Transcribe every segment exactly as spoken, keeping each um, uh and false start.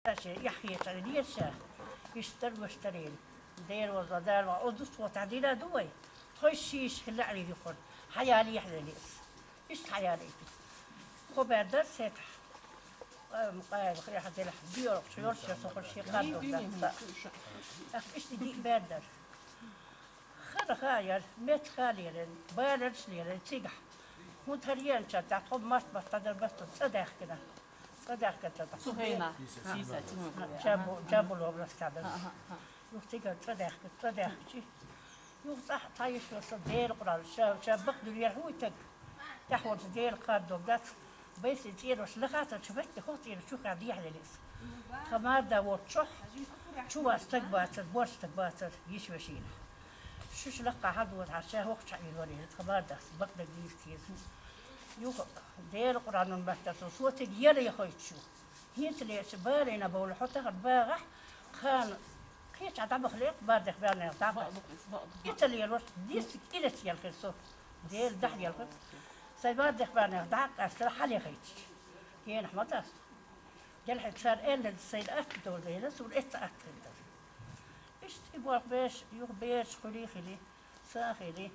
Даша, яхье цӀа леша, иштта вуштарел. Дера ваза, Дала ва, о дус тхо тӀадила ду вай. Тхой шиш хила Ӏийди хӀун. Хьаяле хьалелес. Иштта хьаяле ити. Хо баьдар сетахь. Ам, къайла, хряхьа делахь, биорах, чу йорча, со хо ши къаддо даца. Ах, иштта ди баьдар. Хара хаяр, мет халерен, барарш лерен, цигахь. ХӀун тарьянча, тӀа тхо март-март тӀадар батта, цӀа даьхкина. ЦӀа даьхкина тӀа. Сухена. Сиса, Тимур. Чабу-, Чабул область тӀадар. Ага, ага. Юх цига цӀа даьхкина, цӀа даьхкичи. Юх цӀахь цхьа йиш васа Дела Къуръан, ша, ша бакъ дуьлера хӀуй таг. ТӀехь волчу Дела кхардо дац. Байси цӀерош лахацар чу бетта, хӀокху цӀераш чу хьан дехьа лелис. Тхан марда волччохь, чу ван стаг бацар, борш стаг бацар, йиш вешийна. Шуьш лакха хьан доза хьан ша хӀокху чхьаъ йина варийна, тхан мардас бакъдерг дийца теза. Юха, Дела Къуръанан маттар со, социг яла яхойтуш ю. ХӀинца лерча барайна бовла хьо тахана багӀахь, кхана кхечахь дӀабаха лекха бардех баьннех дӀа. Бакъ ду, бакъ ду. И ца лелош, дис кӀирас елхира со. Дела дахьа елхира. Сайн бардех баьннех дӀа а къаьстира хьалехайташ. Генахь ма дац. Делхьи цара аьлла, сайна атта долу дела, суна эцца атта хир дара. Иштта и болх беш, юха бераш хуьлий хили, сан хили.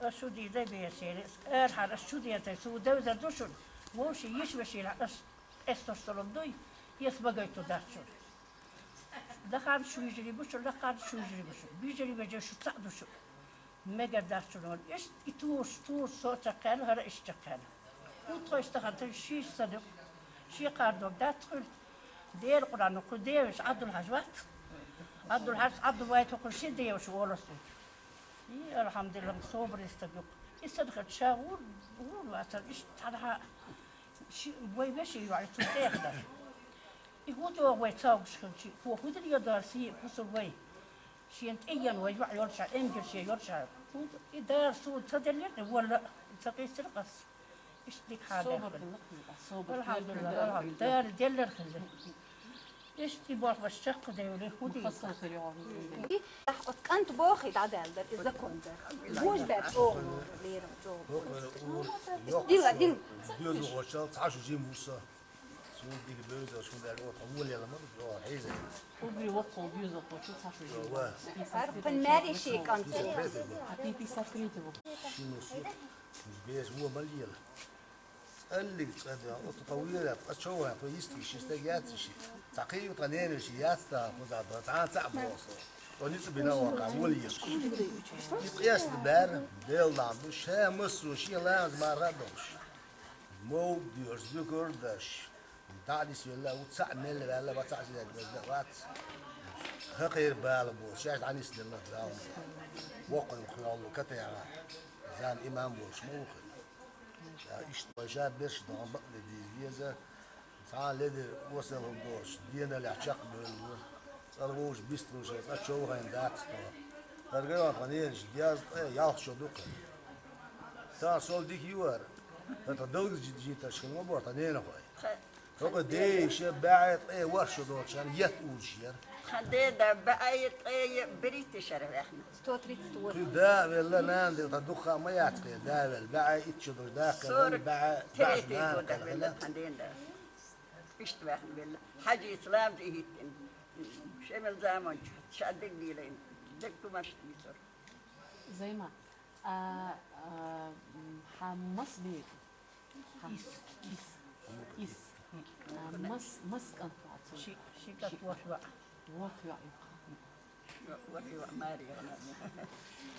Ас шу дийзай бешера, арахьара ас чу дезай, цу девзар ду шуна. Вовшийн йиш вешийла ас къестош долу дуй, эс багайто дац шуна. Дахарна шу йижарий бу шу, лакхарна шу йижарий бу шу, бижарий вежа шу цхьаъ ду шу. Мегар дац шуна ван. Иштта и туш, туш со чаккхаьлла, хӀара иштта чаккхаьлла. ХӀун тхойш тахана тхан шиш сан ду? Ши кхардо дац хуьлу. Дера Къуръано кху деваш Ӏабдул-Хьажа вац. Ӏабдул-Хьажа, Ӏабдул вайта кху ши деваш волу ас. И, алхьамдулилла, собаре стаг ю. И садхарча ша гӀур, гӀур вацара, иштта цхьанхьа ши, вай вешин йоӀ цу тӀехь дара. И хӀун догӀу вай цогуш хилчи, хӀун дара йо дара сий, хӀусур вай? Шена тӀе йина вай йоӀ йолча, энгар шен йолча. ХӀун и дара суна ца деллера, и волла, ца къийсира къас. Иштта дика хьан собар даьккхина. Хилла, собар. Алхьамдулилла, алхьамдулилла. Дала деллар хилла. Иштта и болх баш чекхдевли, хӀун дийца? Оцу кӀант бохий дӀадаьлла дара, и закон дара. Божа баьча чӀогӀа лерам чӀогӀа. Дила, дила. Доьзалхочал цхьа шу жима ву со. Суна дика бевза, шун дара оха вон лела ма ду, оха хьийза. Угри воккхул доьзалхочал цхьа шу жима. Ва. Арпан маьри ши кӀант. Пятьдесят третий год. А ты пятьдесят третий год. Ши нус. Беш вон ма лела. ЦӀаллиг цӀа да, оцу тхан вуьйр яц, ткъа чов ван, тхо йистий ши стаг яц ши. Цхьа кхин ю тхан ненан ши яц та, кхуза да, цхьа цхьаъ боху со. Тхо ницкъ бина ван, кхин вуьйр яц. И къеста бер, Делан ду, ша массо шен лаза мара а долуш. Мовд доьш, зуькар даш, дӀа а нисвелла, ву цхьаъ мелла ваьлла, ва цхьаъ зилаг веза вац. Хакхера бала боху, шаьш дӀа нисделла, Дала. Воккханна кхоьллу, категӀа. Зама имам волуш ма ву хила. Ша иштта вай ша берш догӀун бакъ де дийза веза, цхьа а ледара осал хӀума доцуш, денал яхь чекхбевлла ву. ЦӀа вовшах бисталуш, цӀа чов вахийна дац тхо. ХӀара гайо тхан ненаш дезткъе ялх шо ду кхин. Тхан сол дика ю хӀара. ХӀара тхан далгаш жи-, жийташ хила ма боху тхан ненахой. ХӀокху дейша баьӀе ткъе ворхӀ шо долчарна етт узуш яра. Тхан деда баьӀе ткъе берхӀитта шера ваьхна. Сто тридцать восемь. Кху да а велла, нана де тхан дукха а ма яц кхера, да а велла. БаьӀе итт шо долуш дахкалла, баьӀе баьӀаш нана кхелхина. Тхан деда. Иштта ваьхна велла. Хьаьжица ламаз и хӀиттина. Шемал заманчу ша дерг дийлайна. Дерг тумаш дийцура. Займа, а, а, м, хьан мас бер? Ис. Ис. Ис. А, мас, мас кӀант вац? Ши, ши кӀант, ворхӀ йоӀ. ВорхӀ йоӀ ю. ВорхӀ йоӀ маре яхана.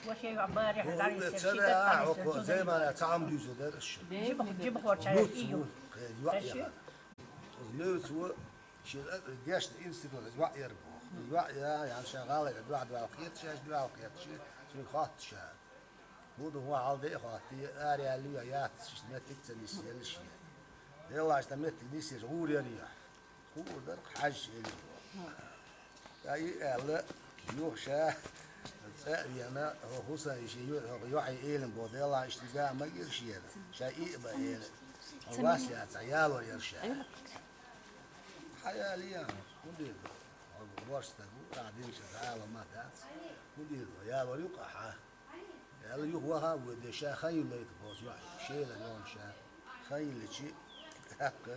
ВорхӀ йоӀ маре яхана, ца дара, хӀокхо Займана цхьа хӀума дуьйцур дара аша. Жима, жима хорча. Нуц ву, кхе, йоӀ яхана. Оцу Левца ву, шен гешна институт, иза ваъ яра боху. Иза ваъ я, ян ша гӀала я, дуьхьа-дуьхьа кхета, шаьш дуьхьа кхета, ши, цуьнга хотту ша. ХӀун ду хӀун хьал де а хоттий, ара яьлла ю я яц, ши меттиг ца нисъелла шен. Деллаш тхан меттиг нисъеш гӀур яра я. Хуур дара хьаьжча элира боху. Ткъа и аьлла, юха ша цӀа а вена, хӀо хӀусам йиша ю, хӀо йоӀе элина боху, Деллаш иштта га а ма гира шена. Ша и а бан эла. Хьо вас яц, хьан ялор яра ша. Хьан ялий, хӀун дийр ду? Хьо ворхӀ стаг ву, ахьа динчу Дала ма дац. ХӀун дийр ду? Ялор ю-кх ахьа. Аьлла, юха ваха а воьдий, ша хан йиллайта боху йоӀе, шена йоӀна ша. Хан йилличи, тӀаккха,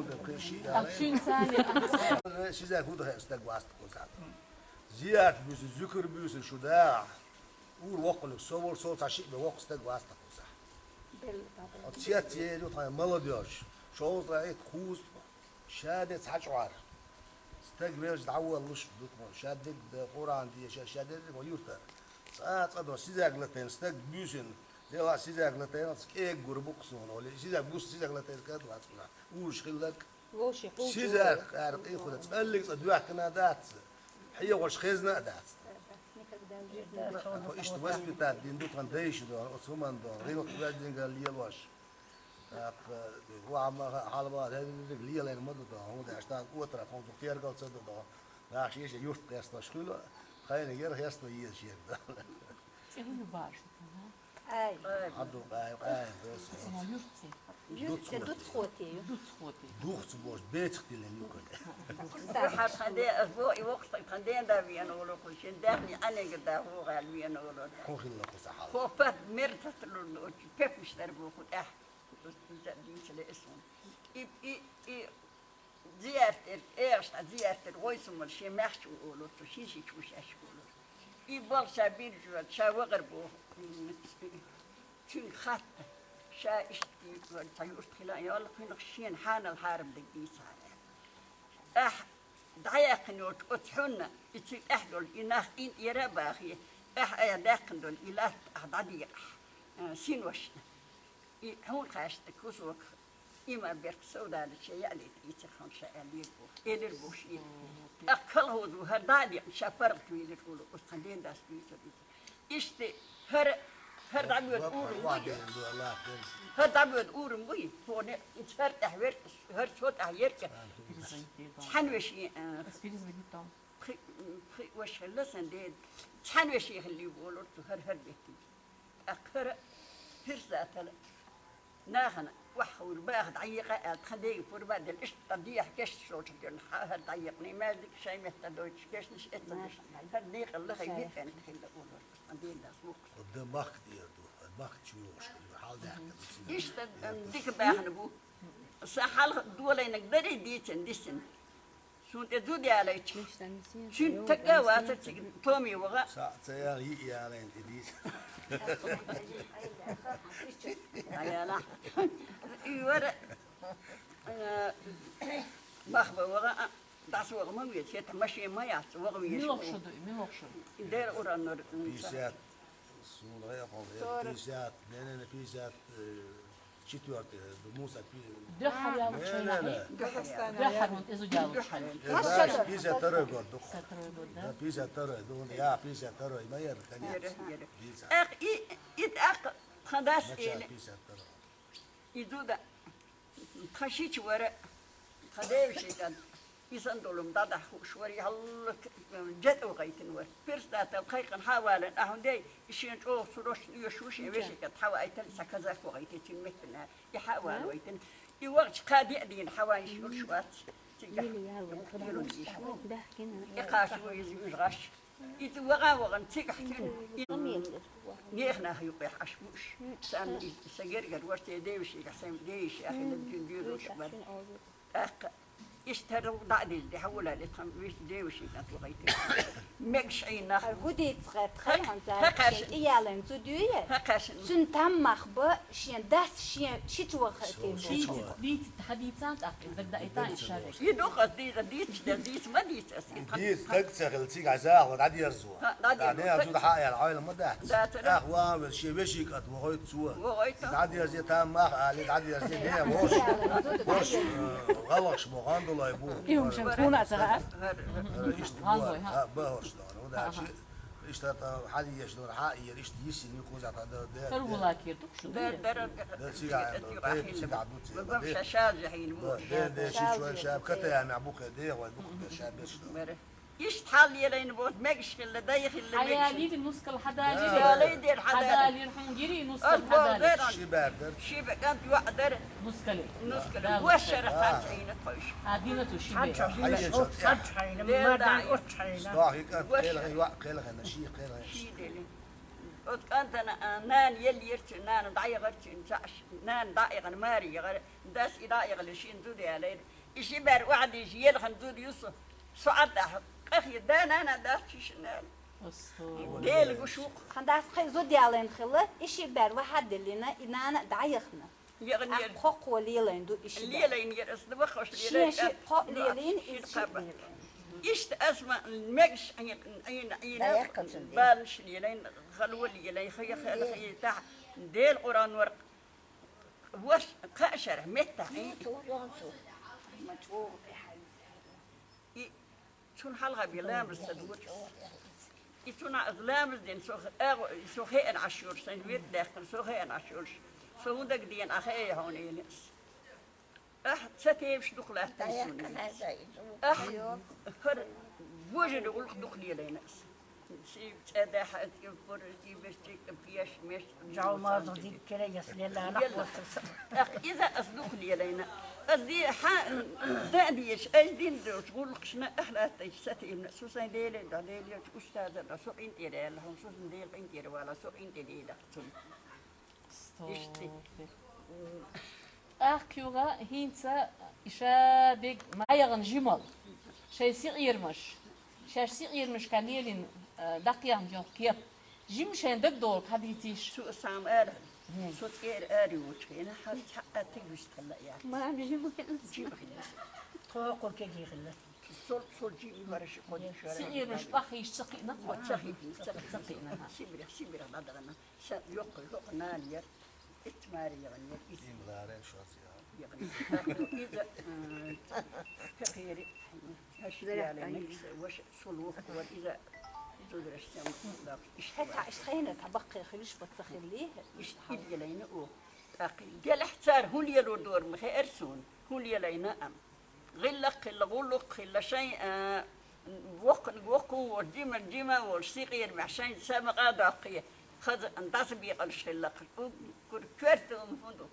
Долга кхин ши а. Чин сани. Ши зак худа хе стаг васт коза. Зият буси, зукр буси шуда. Ур вокхлук, со вол, со ца ши бе вокх стаг васт коза. От сият зе ду тхан молодёжь. Шоуз раит хуз. Шаде цхьачӀвар. Стаг велш дӀаволлуш ду тхо. Шадерг да Къуръан деша, шадерг ва юртар. ЦӀа-цӀа до сизаг латен стаг буьсин. Дела сизаг латен, кӀег гур букъ суна, оли сизаг бус сизаг латен кад вацӀна. Уж хиллак. Воши ху. Сизаг къар къихуда, цӀаллиг цӀа дуьхкана дац. ХӀегъош хезна а дац. Ишт воспитать дин ду тхан дайши до, оцуман до. Гъилх ваздингал лелош. ТӀаккха, ваъ, ма, хьалва, хӀерриг лелайна ма ду тхо, хӀунда аьлча тӀаккха отара тхо ду, кергал ца ду тхо. Нах шиша юрт къестош хуьлу, тхайна гер хесто еза шерга. ЦӀи хӀун ю баш? Ай. Хьаду, ай, ай, дос. Ма юрт цӀи. Юрт цӀи, Дуцхоти. Дуцхоти ю. Дуцхоти. Духц бош, бецх тилен юкъе. Хьар ханде, аз бо и вокхтан ханде да виен оло, хушин дехни анега да ху гал виен оло. Хо хилла хуса хьал. Хо пат мертатлу, пепуштар бо ху тӀехь. Динчиле эсун. И, и, и, зияртер, эшта зияртер, гъой сумал ши мяхчу оло, ту ши ши чу шаш оло. И бол ша биржуат, ша вагъар бо, м, цуьнга хатта, ша ишт и вар ца юрт хила, йолла кхинах шен хьанал хьарам дег дийцара. Ахь дӀаяьккхина йолчу оцу хьунна, и цуьнан тӀехь долу и нах къинтӀера а бахе, ахь айхьа даьккхина долу и латта ахь дӀадекъахь, а, синошна. И хьуна хаьшна кусок, и ма берк совдалича яа летийцира хьуна ша аьллера боху, элира боху шена. ТӀаккха колхозо хӀара дӀа а декъна, ша паргӀатвелира хӀула, оцу тхан ден дас дуьйцура иза. Иштта хӀара, хӀара дӀабоьду урам буй? ХӀара дӀабоьду урам буй? Тхуна хӀара тӀехь верг, хӀара цо тӀехь ерг. Цхьана вешин, а, пхи, пхи ваша хилла сан ден. Цхьана вешин хилли волура цу хӀара, хӀара беттиг. ТӀаккха хӀара пирсатала нахана охьахур баха дӀаекъа аьлла, тхан дега пурба а делла, иштта дехьа кешнаш лоцу дерна, хьа хӀара дӀаекъний, маьждиг шайн метта дойтуш кешнаш эцалуш, хӀара некъалла хай дитӀен хилла олура, тхан ден дас вукху. Оцу дан махка тӀера ду, махка чу йогӀуш хилла, хьал даьхкина. Иштта, м, дика баьхна бу. Сан хьалха долайниг дарий дийцина, дисина. Суна тӀе зуда ялайча, цуьнан тага а вацара цига томе ваха. Ца, ца яла йиъ ялайна тӀе дийца. Ца яла. И вара, э, мах бан ваха, а, дӀаса ваха ма веза, хӀета машен ма яц, ваха веза. Милох шу ду, милох шу? Дера ураннар, м, ца. Пятьдесят, суна гӀайкъал, пятьдесят, не, не, не, пятьдесят, э, Четвёртый, э, Муса пи-, Дуьххьара яла чайна. Дуьххьара. Дуьххьара, вон изу яла чайна. Э, да, пятьдесят второй год, ду. Пятьдесят второй год, да? Да, пятьдесят второй, ду, я, пятьдесят второй, ма яра, конечно. Яра, яра. Пятьдесят. Эх, и, и, эх, хандас начало или. Пятьдесят второго. И ду да. Тхан шича вара, тхан девашийтан. Исан долум дӀадахьа хууш вара, и хьаллак жетӀа вахайтина вара. Перстатал кхайкхина хьа а валан, ахьа хӀун дей, и шен чӀогӀа цу рощна оьшуш, и вешикат хьа ваайтал, цхьа казах вахайти, цуьнан меттана, и хьа а вала вайтина. И вахча кха диъ дийна хьа ван йиш йолуш вац. Цига. Йилла ял вара. Йилла йиш ву. И кхаша ву иза уьш гӀаш. И цу ваха а вахана, цигахь цуьнан. И нехнах юкъехь Ӏаш бу уьш. Сан и, сан гергара вара, церан девашигахь, сан деваши ахила, цуьнан доьзалш бара. ТӀаккха Иштта хӀара дӀа а дилла, хьавола, ле, тхан виш девушек а тӀавахийта. Мегаш Ӏийнах. ХӀара хӀу дийца гӀерта хай хьанза хьакхашин. Шен иялен зуда юй? ХӀакхашин. Цун таммах ба, шен дас, шен ши чу ваха тӀе. Ши чу ваха. Дийца, дийца, хьадийцан тӀаккха, даг даита и шаре. И дукха дийца, дийца, дийца, ма дийца. Дийца, даг ца хила, цига хьазахла, дӀадерзо. ХӀа, дӀадерзо. ДӀа не, а зуда хьаяла, хьайла ма дац. Дац, да. Ах, ван вер, шен вешик а тӀавахийта цо. Вахийта. ДӀадерзе таммах али, дӀадерзе, не, ворш, ворш, э, гӀалгӀаш бу, гӀандулай бу. Иштта бу, ХӀа, ХӀа, ХӀа. ХӀа, ба, ХӀа, ба, ХӀа. Иштта хьадеш дора, хьаийр, иштта йиссин юкъуза тӀа да, да, Сарвула кир дук шу, Дар, да? Дар, Да, цига, дар, да, дар, цига, да, дар. Ва гам ша шажа хьин Да, вуш. Да, да, ши чой шаб, ката я мя бухе, да, вай бухе, шаб беш. Бара. Ишт хьал елайн бот, мегаш хилла, дай хилла, Хьая мегаш. Лири нускал хьадали. Да. Ялай дер хьадали. Хьадали хьун гири нускал Аз бол хьадали. Дер. Ши бар дар. Ши бар, гам юа дар. Нускали. Нускали. Да, Ваш нускали. Шара Да. Хан чайна тхойш. А дина ту ши бар. Хьайя чот. Хьайна, Ле, мадан да. От хьайна. Стахи кан, Ваш. Кел хай, ва, кел хай, ши кел хай. Ши дели. От кантана, а, нан ел ерчи, нан даягар чин чаш, нан даяган мари ягар, дас и даягли шин зуди алай. Иши бар вади ел хан зуди юсу. Суадда, къахи да нана дас чишнал. Асту. Дел гушук. Хандас хай зуди алайн хила, иши бар ваха делина, и нана даягна. Яган Ах, ел. Хокко лелайн ду иши бар. Лелайн ер, ас да вахаш Шен лелайн. Ши хо лелайн, Ши иши хаба. Лелайн. Ишт асма мегш айн, айн, айн. Даяккан чин дел. Балш лелайн, халва лелайн, хая, хая, хая, та. Дел Къуран вар. Ваш, кашар, метта. И цун хьалха би ламаз садвур. И цун аз ламаз дин, со хе-, эго, со хеэн ашур, сан вирд лехтан, со хеэн ашур. Со хундаг дин, а хеэ хонелес. Ах, ца тевш дух латтан суни. Ах, хар божи дух дух лелайнас. Си цеда хат ки пор ки беш ки пияш меш. Жаумаз дик кере яс лела. Ах, иза аз дух лелайна. Аз ди ха да диеш, аз дин дош гулхшна ахлатта сатимна. Сусай леле да леле устаза да со интире ла хун сус дел интире вала со интире да цун. Ишти. Ах кюга хинца иша бег маяган жимал. Шай сиирмаш. Шаш сиирмаш калелин дакьян жок кеп. Жим шен даг дор кадитиш. Су сам эр. Су цер эр юч хена хал чакъа тигвис тала я. Ма жим. Жим хена. Тоқо кеги хила. Сол сол жим бараш коди шара. Сиирмаш бахиш цакина. Цакина. Цакина. Сибир сибир бадагана. Ша, юкъ, юкъ, нан яр, ит мари ян яр, ит. Им ларен шоз я. Ян. Иза, м, факири. Аш Зара, яла ай. Никс, ваш, сулух, вар, иза. Зудраш сам, да. Иш Хета, иш хена табакъ хилиш бат сахили. Иш ил ялайна о. Тақи. Гелахцар хул ялу дор, мхе эрсун. Хул ялайна ам. ГӀиллакх хилла, гӀуллукх хилла, шайн, а, вокх-, вокхун волча, жима, жима волча, сикъермехь шайн са ма къадоккхий, хаза, дӀасабекъалуш хилла, кур-, коьртан хӀун ду?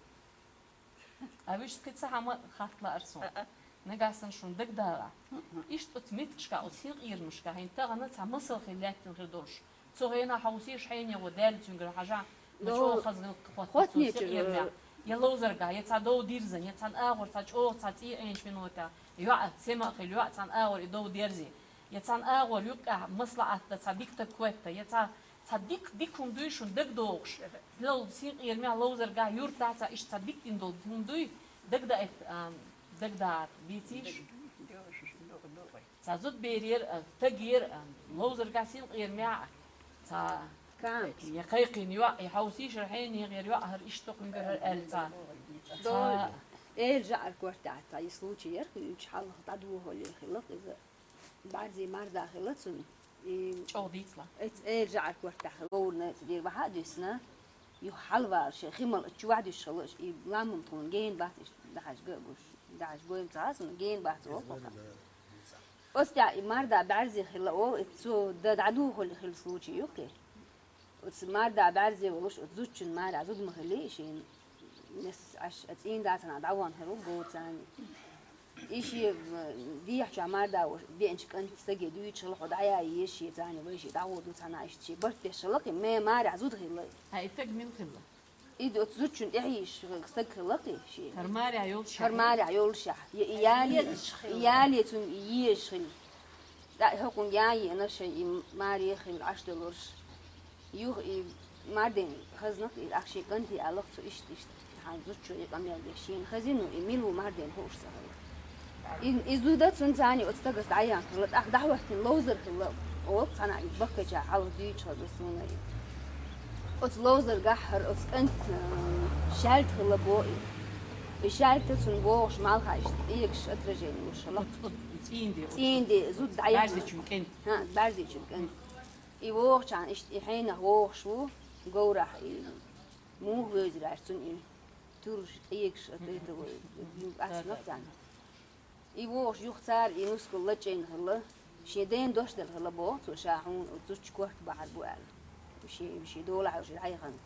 А вуьшта кхин цхьа хӀама хаттала арсо. А-а. Нагахь санна шуна дагадагӀа. Мгм. Иштта оцу меттигашка, оцу синкъермашка, хӀинца тахана цхьа масал хила лаьттина хир долуш. Цу хенахь хьовсийша хьенех ву даьлла цуьнгара хьажа, Ну, мачо хаза гӀиллакх хӀотта цу хӀотнечу, сиъ эрмехь, я ловзаргахь, я цхьа дов дирзан, я цхьана агӀор цхьа чӀогӀа цхьа цӀий Ӏенаш вина вата, йоӀ, сема а хила, йоӀ цхьана агӀор и дов дерзи, я цхьана агӀор юккъехь маслаӀат дан цхьа дика таг хӀотта, я цхьа, цхьа дика, дика хӀума дуй шуна дагадогӀуш, лол синкъермехь ловзаргахь юртахь цхьа иштта цхьа дика дина долу хӀума дуй, дагадайта, а, дагадагӀа дийцийша. Цхьа зудберера, а, тагера, а, ловзаргахь синкъермехь а, цхьа Кан. Я кхайкхина йоӀ, я хьовсийшара хьенехера йоӀ, хӀара иштта кхуьнгара хӀара аьлла цхьа. Дой, цхьа Эла жаӀар кортахь цхьа и случай яра, уьш хьалха дӀадохале хилла, иза бӀарзе марда хилла цунна. И ЧӀогӀа дийцала. Эца Эла жаӀар кортахь хилла, говрана эца дийр бахьа а дуьссина, юха хьалавала шен химал чу ваьхьа дуьсуш хилла, и ламам тхуна гена бац, иштта дахьаш га а гуш, дахьаш гойту ца хьа цунна, гена бац олу кху. Оцу тӀехь и марда бӀаьрзе хилла олу, и цо дан дӀадухули хилла случай ю кхин. Оцу марда бӀаьрзе волуш, оцу зудчун мара зуда ма хилли и шена. Нес Ӏаш, а цӀийна дацахьана дӀавахана хир ву гоцани. И шен, м, дехьа чохь марда волуш, деанчу кӀант стаге дуьйцуш хилла, хьо дӀаяйеш шен цани, вай шен дӀагӀо ду цхьана иштта шен барт деш хилла кхин, ме марехь зуда хилла. Хьан и таг мила хилла? И оцу зудчун тӀехьийша стаг хилла кхин шен. Хьар марехь йолуш. Хьар марехь йолушехь. Я и яле, яле цунна и езаш хилла. ТӀаккха хӀокхунна ян еана шайн и маре хилла Ӏаш долуш. Юха и Марден хазна-кх и, ахь шен кӀанте аьлла-кх цо иштта, иштта. Хьан зудчо и къамел деш шена хазина, и мила ву Марден хууш ца хилла. И, и зуда цунна царна оцу стагас дӀаян хилла, тӀаккха дӀахӀоьттина ловзар хилла, оха цхьана и баккхача хьалха дуьйцуш хаза суна и. Оцу ловзаргахь хӀара оцу кӀант, а, шаьлта хилла бо и. И шаьлта цунна богӀуш малхьа иштта тӀегаш отражение луш хилла. ЦӀийнден. ЦӀийнден, зуда дӀаян. БӀаьрзечун кӀант. ХӀа, бӀаьрзечун кӀант. И вогӀучхьана иштта и хьенах вогӀуш ву, говрахь и муха вевзира аьлча цунна и туьраш, къегаш, а, тӀе тӀе вай, астнах царна. И вогӀуш юха цара и нускал лачкъийна хилла, шен дена дош делла хилла боху цо, ша хьуна оцу зудчун корта бахьар бу аьлла. Шен, шен долахь йолуш дӀаяхана.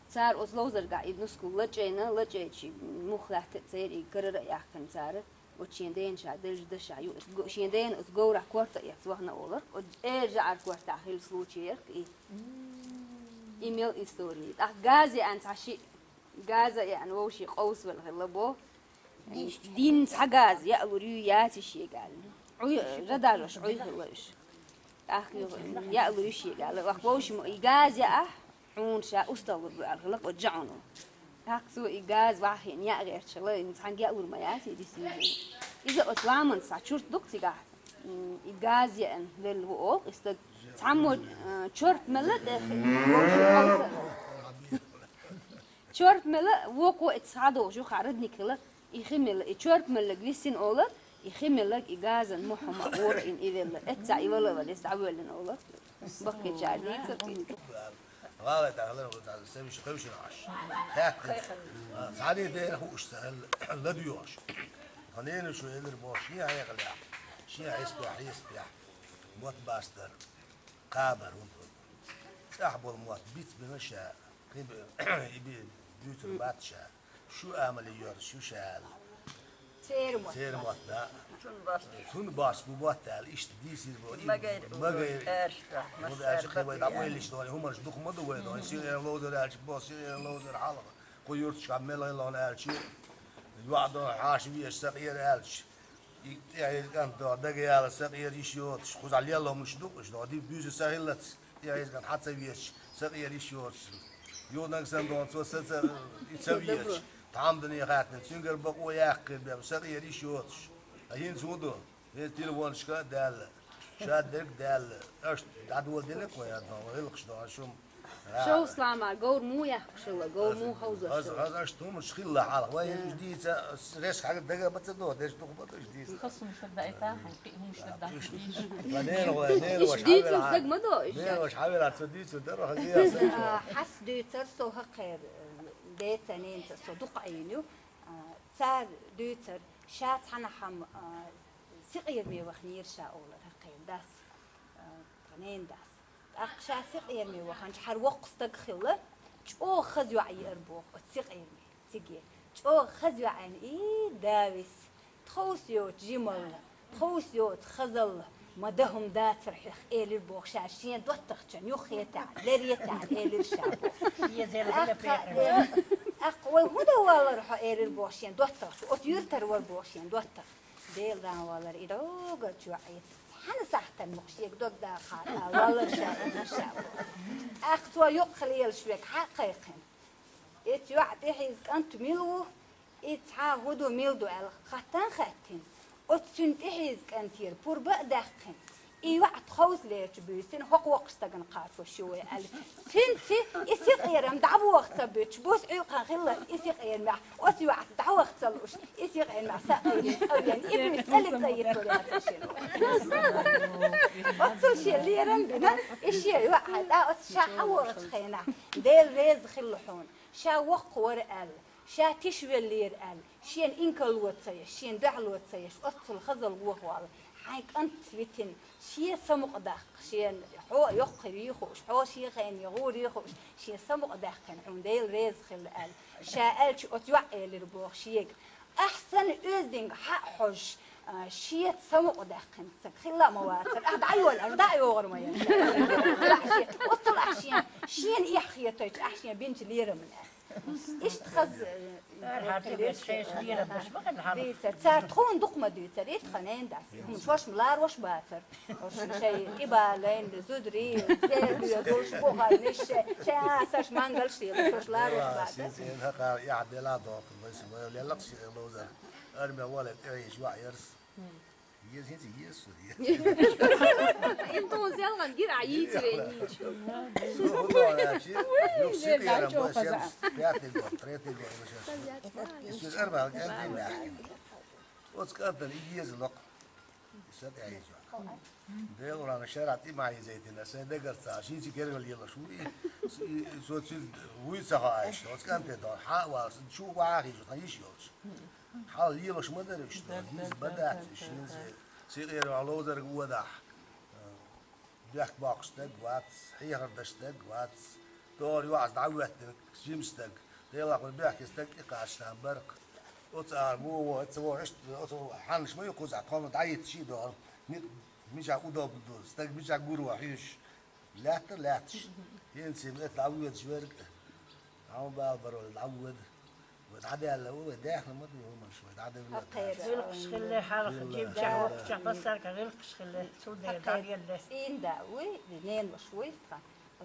Цара оцу ловзаргахь и нускал лачкъийна, лачкъийча мух лаьтта а церан и карара а яьккхина цара. Оцу шен дена ша деллачу дашехь ю, го-, шен дена оцу говрахь корта а эцна вахана олар, оцу эр жаӀар кортахь хилла случай яра-кх и. И мел истори. ТӀаккха газа яьӀна цхьа шиъ, газа яьӀна вовшийн къовсавелла хилла бо. Дин цхьа газа яалур ю, яций шега аьлла. Ӏуй, жадажош Ӏуй хилла уьш. ТӀаккха ю, яалур ю шега аьлла. Ваха вовшийн и газа яахь, хьуна ша устагӀ лур бу аьлла хилла оцу жаӀуно. ТӀаккха цо и газа вахийна яа гӀерташ хилла, цхьаьнга яалур ма яц и дисийна. Иза оцу ламанца цхьа чурт ду-кх цигахь, м, и газа яьӀна велла ву оха и стаг. Цхьаммо, э, чорт мелла тӀе, чорт мелла, вукхо и цхьа догӀуш юха родник хилла, и хи мелла, и чорт меллаг висина олар, и хи меллаг и газан мухь хӀума гӀора ина и велла. Эццахь и вала а валла, иза дӀавоьллина олар. Баккхийчара дийцар. ГӀалатӀа хилар ву цхьа, ца виш хевшина Ӏаш. Хаьттина. Цхьаьний дера хууш ца хилла, ладоьгӀуш. Тхан ненаш шу элира боху шен хьекъалехь, шен хьесапехь, хьесапехь. Мотт бацдар, кхабар хӀунда. ЦӀахь болу мотт биц бина ша, кхин бе-, и бе-, дуьйцур бац ша. Шу амале йоьрзуш ю ша аьлла. Церан мотт. Церан мотт, да. Цунна бац. Цунна бац бу мотт аьлла, иштта дийцира бо. И магайра, магайра. Аьрша, хӀунда аьлча кхин вай дӀа ойлиш долу хӀуманаш дукха ма ду вай долу. Сиъеран ловзар аьлча бо, сиъеран ловзар хьалха. Кху юьрташкахь мел хилла хьуна аьлча, йоӀ дон хьаша везаш сакъера аьлча. И тӀехье кӀант догӀу дага яла сакъера йиш йоцуш, кхузахь лелламаш ду-кх уьш догӀу, ди буьйса са хиллац, тӀехье кӀант хьан ца везаш, сакъера йиш йоцуш. Юханаг сан догӀу цо са ца, и ца везаш, тхьамдане хаьттина, цуьнгара бакъо яьккхира бен, сакъера йиш йоцуш. Ткъа хӀинца хӀун ду? ХӀинца телефонашка а даьлла, шадерг а даьлла, аша дӀадоладелла кхо ян догӀу, гӀиллакхаш догӀу шума. Шовсламар, говр муха яьккхуш хилла, говр муха хьовзош хилла? Хаза, хаза, аша хӀуманаш хилла хьалха. Вай уьш дийца, реш хьага дага ма ца до, деш дукха ма ду уьш дийца. Хаза хӀуманаш даита, хьуна кхин хӀуманаш даита. Ма ненан вай, ненан ваша хьавелахь. Ненан ваша хьавелахь, ца дийцу дара, хаза яса. А, хьас дуьйцар со хӀокхеран, деца, ненца со дукха Ӏийна ю. А, цара дуьйцар, ша цхьанхьа, а, сикъераме ваханера ша олар хӀокхеран дас, а, тхан ненан дас. ТӀаккха ша сикъераме ваханчу хьара воккха стаг хилла, чӀогӀа хаза йоӀ еара боху оцу сикъераме циге. ЧӀогӀа хаза йоӀ аьлла, и, да вис, тховса йоцу жималла, тховса йоцу хазалла, ма дан хӀума дацара хьоьх, элира боху ша шен доттагӀчунна, юххе а таьӀна, лере а таьӀна, элира ша боху. ТӀаккха, э, тӀаккха вай хӀун дан валлара хьо, элира боху шен доттагӀчо, оцу юьртара вара боху шен доттагӀа. Делан валар и догӀучу йоӀе цхьана сахьтана мукъа шега дог даха хьа, а, валар ша, валар ша. ТӀаккха цо юккъе лелаш верг хьа а кхайкхина. Эцу йоӀа тӀехьийза кӀант мила ву, и цхьа хӀун ду, мила ду аьлла, хаттар а хаьттина. Оцу цуьнан тӀехьийза кӀантера пурба а даьккхина. И йоӀ тховсалерчу буьйсина хӀокху воккхачу стагана кхачош ю вай аьлла. Цуьнца и сикъерам дӀабоха ца буьтуш, буса Ӏуьйкъана хиллалц и сикъерамехь, оцу йоӀаца дӀаваха ца лууш, и сикъерамехь сакъерийна цӀа веана, и буьйса цӀа лица йитар яцара шена. Оццул шен лерам бина, и шен йоӀ хьайна, тӀаккха оцу ша хьан вогӀучу хенахь, Дела реза хилла хьуна, ша воккха вара аьлла, ша тиша веллера аьлла, шена инкарло ца еш, шена дуьхьало ца еш, оццул хазалла вохавалла, хьайн кӀант витина, шен самукъадаккха, шена хьо йоккхавий хууш, хьо шен хене гӀурий хууш, шен самукъадаьккхина, хьуна Дела реза хилла аьлла. Ша аьлча оцу йоӀа элира боху шега. Ахь санна оьзданга хьа а хьожуш, а, шеца самукъадаьккхина стаг хилла а ма вацара. Ахь дӀайолаьлча, дӀа а йогӀур ма яра. Оццул ахь шена, шена эхь хетойтуш, ахь шена бинчу лерамна аьлла. Иштта хаза, э, Ар хьарча веш шайша лерабеш ма хилла хьалха. Дийцар. Цар тхона дукха ма дуьйцар, итт хан эн дац. ХӀума шоаш-м ларош бацар. Ош шай тӀебалайн, зударий, дербе долуш бухарниш, шай, шай асаш мангалш лела, шоаш ларош бацар. Син-син хакъар, яхь бела дохтур, вай син вай леллакх ши лозар. Арме вале тӀехьеш ваъ ярс. Еза хӀинца еза со, еза. Ин тхуна селхана гира а йийца вен йийча. Ну, хӀун дохьа аьлчи, юха сип яра бой, семьдесят пятый год, третий год, ну, сейчас. И соьз арбал кӀантий баьхкина. Оцу кӀантана и еза локх. И са тӀехь еза. Делан урана шарахь тӀе ма хьийзайтина, сайн дагарца, шийца гергал елаш ву и, и, и со цуьнца вуй ца хоуьйтуш, оцу кӀанте дохьа, хьа а валаш, шу вахьа хьийзаш, тхан йиш йолчу. Хьал лелаш ма дара иштта, диза бадац, шинзе, сикъера ловзарга водахь, бехк боккхуш стаг вац, хьехар даш стаг вац, тохара йоӀас дӀавоьттина жима стаг, Делахь вайн бехке стаг тӀекхача сан баркх. Оцу ара вон, вон, оцу вон, иштта, оцу хьаннаш ма ю кхузахь, тхо-м дӀахӀитта ши а доху, ми-, мичахь удобно ду, стаг мичахь гур ван хьуьйсуш. Лаьттара лаьтташ. ХӀинца и метта дӀавоьдуш верг а, хьан бала баро дӀавоьду. Вай дӀадаьлла ву, вай даьхна ма ду хӀуманаш, вай дӀадевлла. Хьакхера. ГӀиллакхаш хилла хьалха, жимчохь, воккхачохь, массаьрга гӀиллакхаш хилла, цу дера дӀаделла. ЦӀийнда вуй, ненаваш вуй тхан,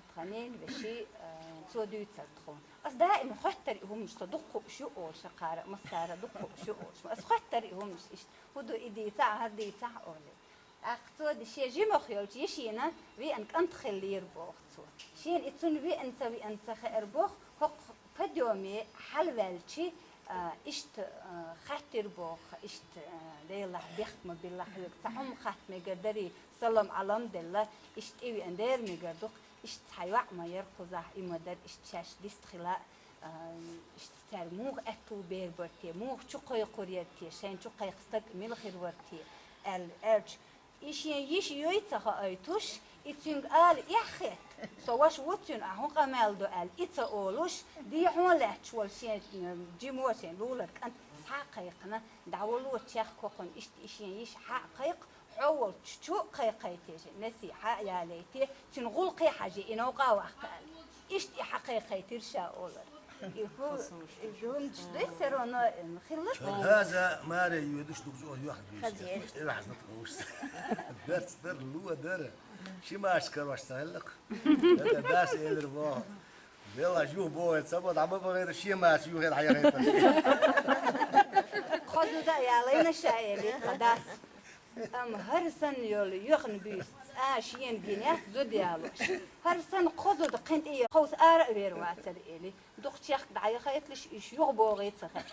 тхан ненаваший, а, цо дуьйцар тхуна. Ас даима хоьттар и хӀуманаш, со дукха хууш ю олуш, кхара массара дукха хууш ю олуш. Ас хоьттар и хӀуманаш иштта, хӀун ду и дийцахь, хӀара дийцахь олий. ТӀаккха цо ди шен жимах йолчу йишина веана кӀант хиллера боху цо. Шена и цунна веана ца веана ца хеара боху, хӀокху подъёме хьалаваьлчи, а, иштта, а, хаьттира боху, иштта, а, Делахь бехк ма билла хьоьга, цхьа хӀума хатта мегар дарий, салам-Ӏалам делла, иштта тӀевеана дера мегар ду-кх, иштта цхьа йоӀ ма яра кхузахь, и ма дара, иштта шаьш дист хила, а, иштта цаьрга муха аьтту бер бара те, муха чу кхойкхур яра те, шайна чу кхайкха стаг мила хир вара те, аьлла, аьлча, и шен йиша юй ца хоуьйтуш, и цуьнга ала эхь хетта, со ваша ву цуьнан, ахь хӀун къамел до аьлла, и ца олуш, дехьо лаьтташ волу шен, м, жимо шен лулара кӀант схьа а кхайкхина, дӀавало чехка хӀокхунна иштта и шен йиша хьа а кхайкха, хьо волчу чу а кхайкхайтий, шен несий хьа а ялайтий, цуьнан гӀуллакхе хьажий, и новкъа ваккха аьлла. Иштта и хьакхайкхайтира ша олар. И хӀу-, и хӀуманаш ду, всё равно, м, хилла. Хаза маре йоьдуш ду, чӀогӀа юьхь буьйса. Хаза еш. ТӀеваьхьна тховса. Берц дара, ло дара. Ши маьрша карош ца хилла-кх. ХӀета дас элира боху. Делахь юха боху, ца бо, дӀа ма бахийта, шен маьрша юха хьаьхайтар. Кхо зуда ялайна ша элира тхан дас. Амма хӀара санна йолу юьхна буьйса цкъа шена гинехь зуда ялош. ХӀара санна кхо зуда кхин тӀе ховса ара а вер вацара, эли. Дукха чехка дӀаяхайтлаш, уьш юха богӀий ца хаьа.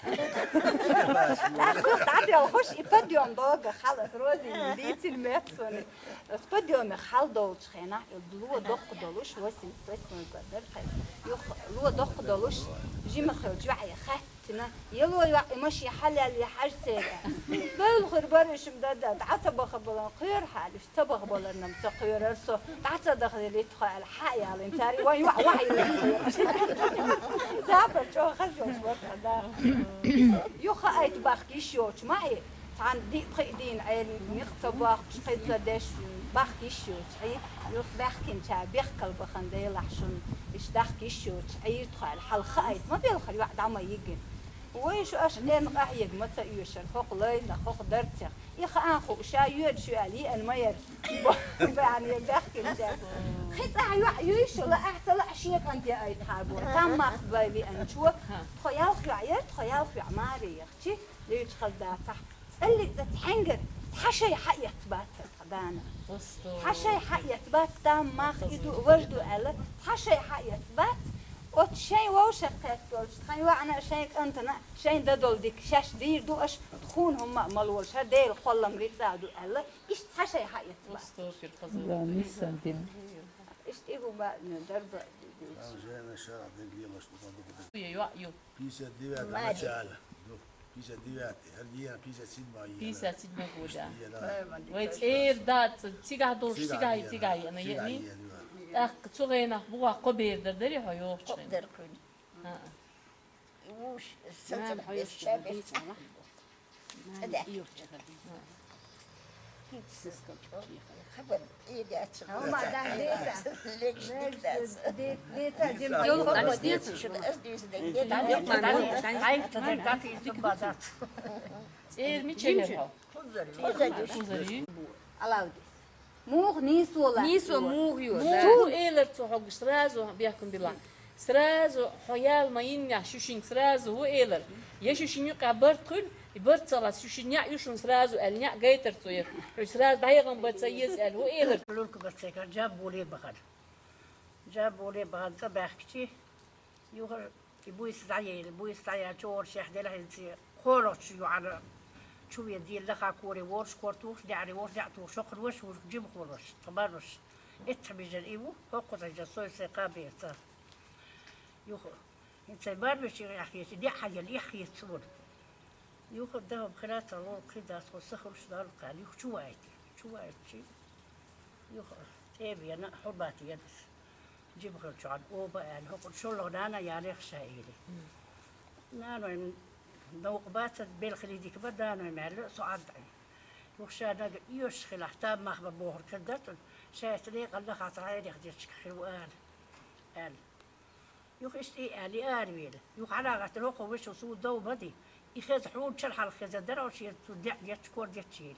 ТӀаккха юха дӀаделхуш, и подъём догах хьала, Розина дийцина моьтту суна. Оцу подъёмех хьала долчу хенахь, и ло доккха долуш, восемьдесят восьмой год дара хьайна. Юха ло доккха долуш, жимах йолчу йоӀе хаьттина, Тина, яло йоӀ и машен хьалаьлла хьажа церан. Бевлла хир бара уьш-м дан, дан, дӀа ца баха балан кхоьру хьала, уьш ца баха баларна-м ца кхоьрара со, дӀа ца даха литхо аьлла, хьа а ялийна цара, вайн йоӀ вахьа йилла. Запад чӀогӀа хаза йолуш вара тхан да. Юха хаийта бахка йиш йоцуш ма и, цхьана диъ-пхиъ дийна Ӏелин некъ ца бохкуш, кхин ца деш, бахка йиш йоцуш Ӏий, юха баьхкинчара бехкал бахана Делахь шуна, иштта дахка йиш йоцуш Ӏийра тхо аьлла, хьала хаийта ма белхара, йоӀ дӀа ма йигина. Вай шу аша ненна къахьега ма ца оьшура, хӀокху лайнах, хӀокху дарцех. И хаан хуу, ша йоьдуш ю аьлла, йиъна ма яра. Бо-, баьхна яра баьхкина цаьрга. Кхин цӀахь йоӀ юй шу, лаахь ца лаахь шен кӀанте айтахьара боху. Там мах бай веанчо, тхо ялх йоӀ яра, тхо ялх йоӀ маре яхчи, луьйчу хаза дацахь. ЦӀалли цӀа цхьаьнгара цхьа шай хьаэцбацара тхан дана. Цхьа шай хьаэцбац, там мах и ду, важа ду аьлла, цхьа шай хьаэцбац. Оцу шайн вовшах кхетта долчу тхан йоӀана а, шайн кӀантана а, шайн дан долу дика шаьш дийр ду аша, тхуна хӀумма а ма лолаш, хӀара Делан кхоллам рицкъа ду аьлла, иштта цхьа шай хьаэцбац. Да, ниссан дина. Иштта и хӀума, ну, дарба. Пятьдесят девятый начало. Ну, пятьдесят девятый, хӀара еана пятьдесят седьмой еана. Пятьдесят седьмой года. Иштта еана. Вай цӀера дац, цигахь долуш, цигахь, цигахь еана, цигахь еана. ТӀаккха цу гӀенах бухахь кхо бер дар дарий хьо йохучу хенахь? Кхо бер кхуьнан. ХӀаъа. Вуш, сан ца беш, ша беш. Хабар, и дяц. Ама, да, дета. Легш, дяц. Дета, дем. Церми челер. Алавдис. Мух нисола. Нисо мух ю. Мух элар цо хьогуш сразу бехкун била. Сразу хьо ял ма йиннехь шуьшинг сразу ву элар. Я шуьшин юкъа барт хуьлу, и барт ца лас шуьшин яа ю шун сразу аьлла, яа гайтар цо яхь. Хьуьш сразу дӀайгӀан бан ца еза аьлла ву элар. Лурка бацайкар жаб боле бахар. Жаб боле бахар цӀа баьхкичи, юха и буйса дӀаелла, буйса дӀаяьлла, чу оршех делахь хӀинца кхорочу юьхьана чу вен дийла лаха коре ворш, кор тухуш, деӀаре ворш, деӀ тухуш, хӀокхур ваша вуш, жима хӀор ваша, тхан бар ваша. Эццахь бижар и ву, хӀокхуза жа сой сай кхаберца. Юха. ХӀинца барбеш яхьхечи, деӀ хьаелла, эхь хецаш вара. Юха даха хӀума хира ца ло, кхин дас хӀо са хуьлуш Далла кхаьлла, юха чу вайти. Чу вайтичи, юха тӀе а вена, хьо батта ена ас. Жима хила чохь оба аьлла, хӀокхуьнан шолгӀа нана ялех ша эли. Наной, новкъа бац, белхале дика бан, наной маьлла, со ӀаддаӀи. Юха ша нага оьшуш хилахь, там мах бан бохург хир дац, шайца декъала хьацар хьайрех дечиг хир ву ала, аьлла. Юха иштта и аьлла, и аравелла. Юха хьала гӀаттара хӀокхо вешо су дов ма ди. И хеза хьуна чара хьалха хеза дара, шен цу деӀ дечу кор дечийла.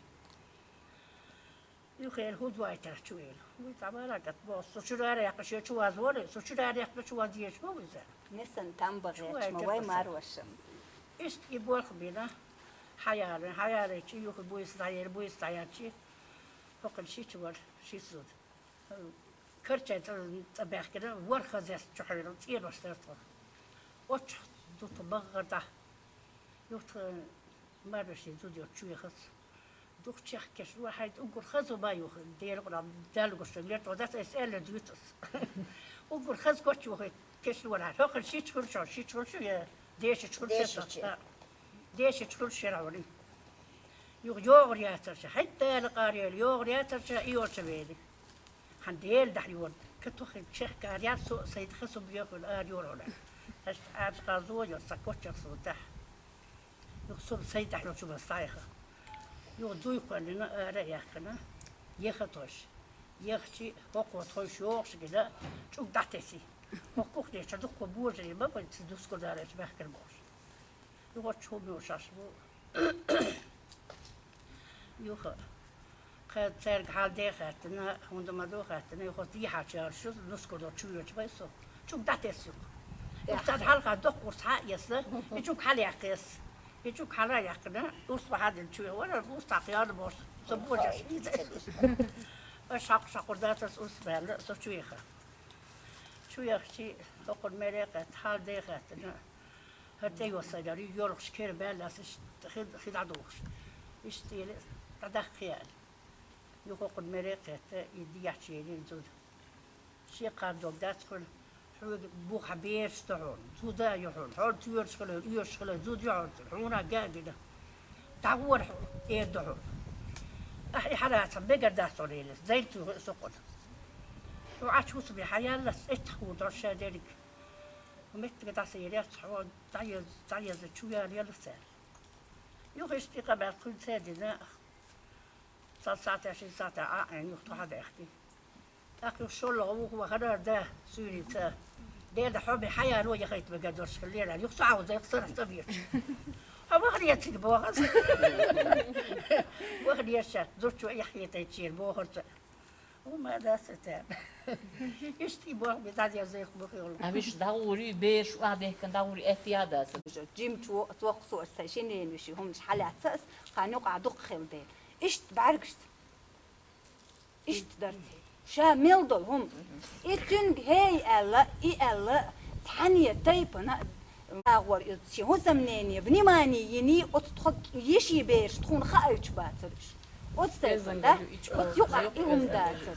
Юха эр хӀун дуайтарх чу эла. Вуй, цхьа бара гат боху. Со чуьра ара яьккха шен чу ваза вара, со чуьра ара яьккха чу ваза езаш ма ву иза. Несан там багӀечма вай марвашам. Иштта и болх бина, хьаялин, хьаялайчи, юха буйса дӀаер, буйса дӀаярчи, хӀокхуьнан ши чу вара, ши зуда. Карчай цӀа, цӀа баьхкина, ворхӀ хаза эс чу хьуьйра, цӀенош дара тхо. Оццахь ду тхо баггӀар дӀа. Юха тхан марвашин зуда йоцу чу яхац. Дукха чехка кешнавахьайта, уггар хаза ма юха, Делан къуьрам, Далла гуш дан лертӀо дац, айса аьлла дуьйцу ас. Уггар хаза коччухайта кешнавахьайта, хӀокхуьнан шича хуьлуш, шича хуьлуш я, дешича хуьлуш я. Дешича хуьлуш яра хьуна. Юха йогӀур яцарша, хьайта Дала къарайойла, йогӀур яцарша, и йолча вели. Хьан Дела дахьа йора, катохи чехкар яр со, сайдха со бехуьла ара йора хьуна. Хьаьшта Ӏаьржа къазо йо, сан коччах со тахь. Юха со сайдахь йолчу бан стайха. Юха дуй кхоьллина ара а яьккхина, еха тхойш. Ехачи, хӀокхо тхойш йогӀуш гина, чӀуг дӀатеси. ХӀокху кухнечу дуккха божарий ма бан, ца дускур дарайчу баьхкар бохуш. Юха оццу хӀума йолуш аш бу. Юха. Кхин цаьрга хьал де хаьттина, хӀунда ма ду хаьттина, юха дехьа чараш ю, нускал долу чу йоьчу вай со. Чуьнга дӀатесна юха. Юха царна хьалха доккха урс хьа а эцна, и чуьнга хьала яьккхи ас. И чуьнга хьала а яьккхина, урс бахьа дина чу вара, урс цхьа кхиарна бохуш, со божарш иза. Аша хьакхуш хьакхур дац ас урс баьлла, со чу яха. Чу яхчи, хӀокхунна мере а кхетта, хьал де хаьттина. ХӀара тӀе йоссайдара, йоьлхуш кера баьлла ас иштта хи, хи дӀадохуш. Иштта тӀера дӀадаккхи аьлла. Юха хӀокхунна мере а кхетта, и дехьа чу елира зуда. Шен кхара дог дац хьуна, хьоьга буха бераш ду хьуна, зуда а ю хьуна, хьо тоьраш хила, оьшуш хила, зуда ю хьуна, хьуна а га а дина. ДӀагӀора хьо, эр ду хьуна. Ахьа и хьарацахь мегар дац хьуна элира, зайна туьйхира со хьуна. Хьо Ӏачу хӀусаме хьаяллалц, эццахь хӀуна долуш ша дерриг. Меттиге дӀасаеллерца хьо дӀаеза, дӀаеза чу ялаелла цара. Юха иштта и къамел кхуьнца а дина, цхьана сахьтехь, шина сахьтехь Ӏа а Ӏийна, юха тхо хьадаьхкина. ТӀаккха юха шолгӀа вухавахара да суьйрица. Дера хьо бен хьаяро яхайта мегар долуш хиллера, юха со Ӏовзайкха сарахь ца бечу. Хьо вахана цига боху ас. Вахана ша, зудчо эхь хетайчера бохурца. Хьума дац тера. Иштта и боху, би дӀадерзайх бу хилла. Амиш дӀагӀури, бераш охьадехкан дӀагӀури аьтту яа дац. Жимчу цоккху со аса сайн шинен вешин хӀуманаш хьалаьцна ас, кхана юкъахь дукха хила дела. Иштта бӀаьргашца. Иштта дара. Ша мел долу хӀума. И цуьнга хӀей аьлла, и аьлла, цхьаьна тайпана агӀор иза шен хӀусамнене, внимание йиний, оцу тхо йиши бераш тхуна хаайчу бацара уьш. Оцу тайпана, да? Оцу юкъахь и хӀума дацара.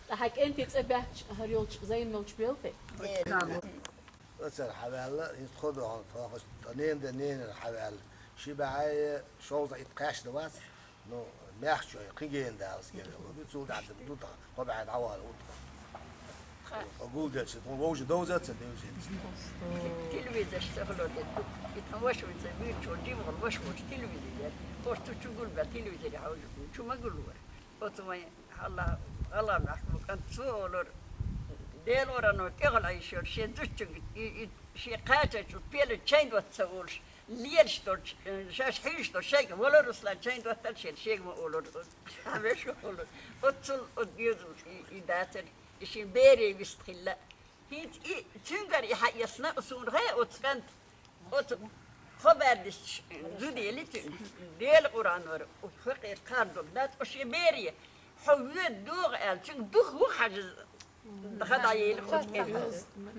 Ткъа хьан кӀентий цӀа баьхча, хӀара йолчу зайна нолчу белхе? Оцара хьаваьлла, хӀинца тхо бохьана тхо, тхан ненан де ненан хьаваьлла. Ши бӀе шовзткъе итт кхаьчна вац, ну, маьхчой, кхин гена далас гена, цул тӀаьхьа ду тхан, тхо бӀе дӀавала ву тхан. Хьо гулделча, тхуна вовши довза а ца девза. Телевизорш ца хилар де ду. И тхан ваша вица, вирчо, жимгъал ваша волча телевизор яр. Хошта чу гулбе телевизоре хьожа, чу ма гулвар. Оцу вайн гьалла, гьалла нах бу кӀант цо олур. Дела орано тӀехьал Ӏийшар, шен зудчуьнга, и, и, шен кхачачу пелачу чайн доцца олуш. Лелаш долчу, э, шаьш хьийзаш долчу шайга вала Руслан чайн доттал шен шега ма олура. Хьан вешо олура. Оццул оцу доьзал и, и дацара, и шин бере вист хилла. ХӀинца и цуьнгара и хьаэцна, суна хай оцу кӀант, оцу хабар дисташ зудели цуьнан. Дела Къуръан вара, оцу хакъера кхардур дац, оцу шен бере, хьо воьду догӀу аьлла, цуьнга дух ву хьажа. Даха дӀаелла кху тӀе.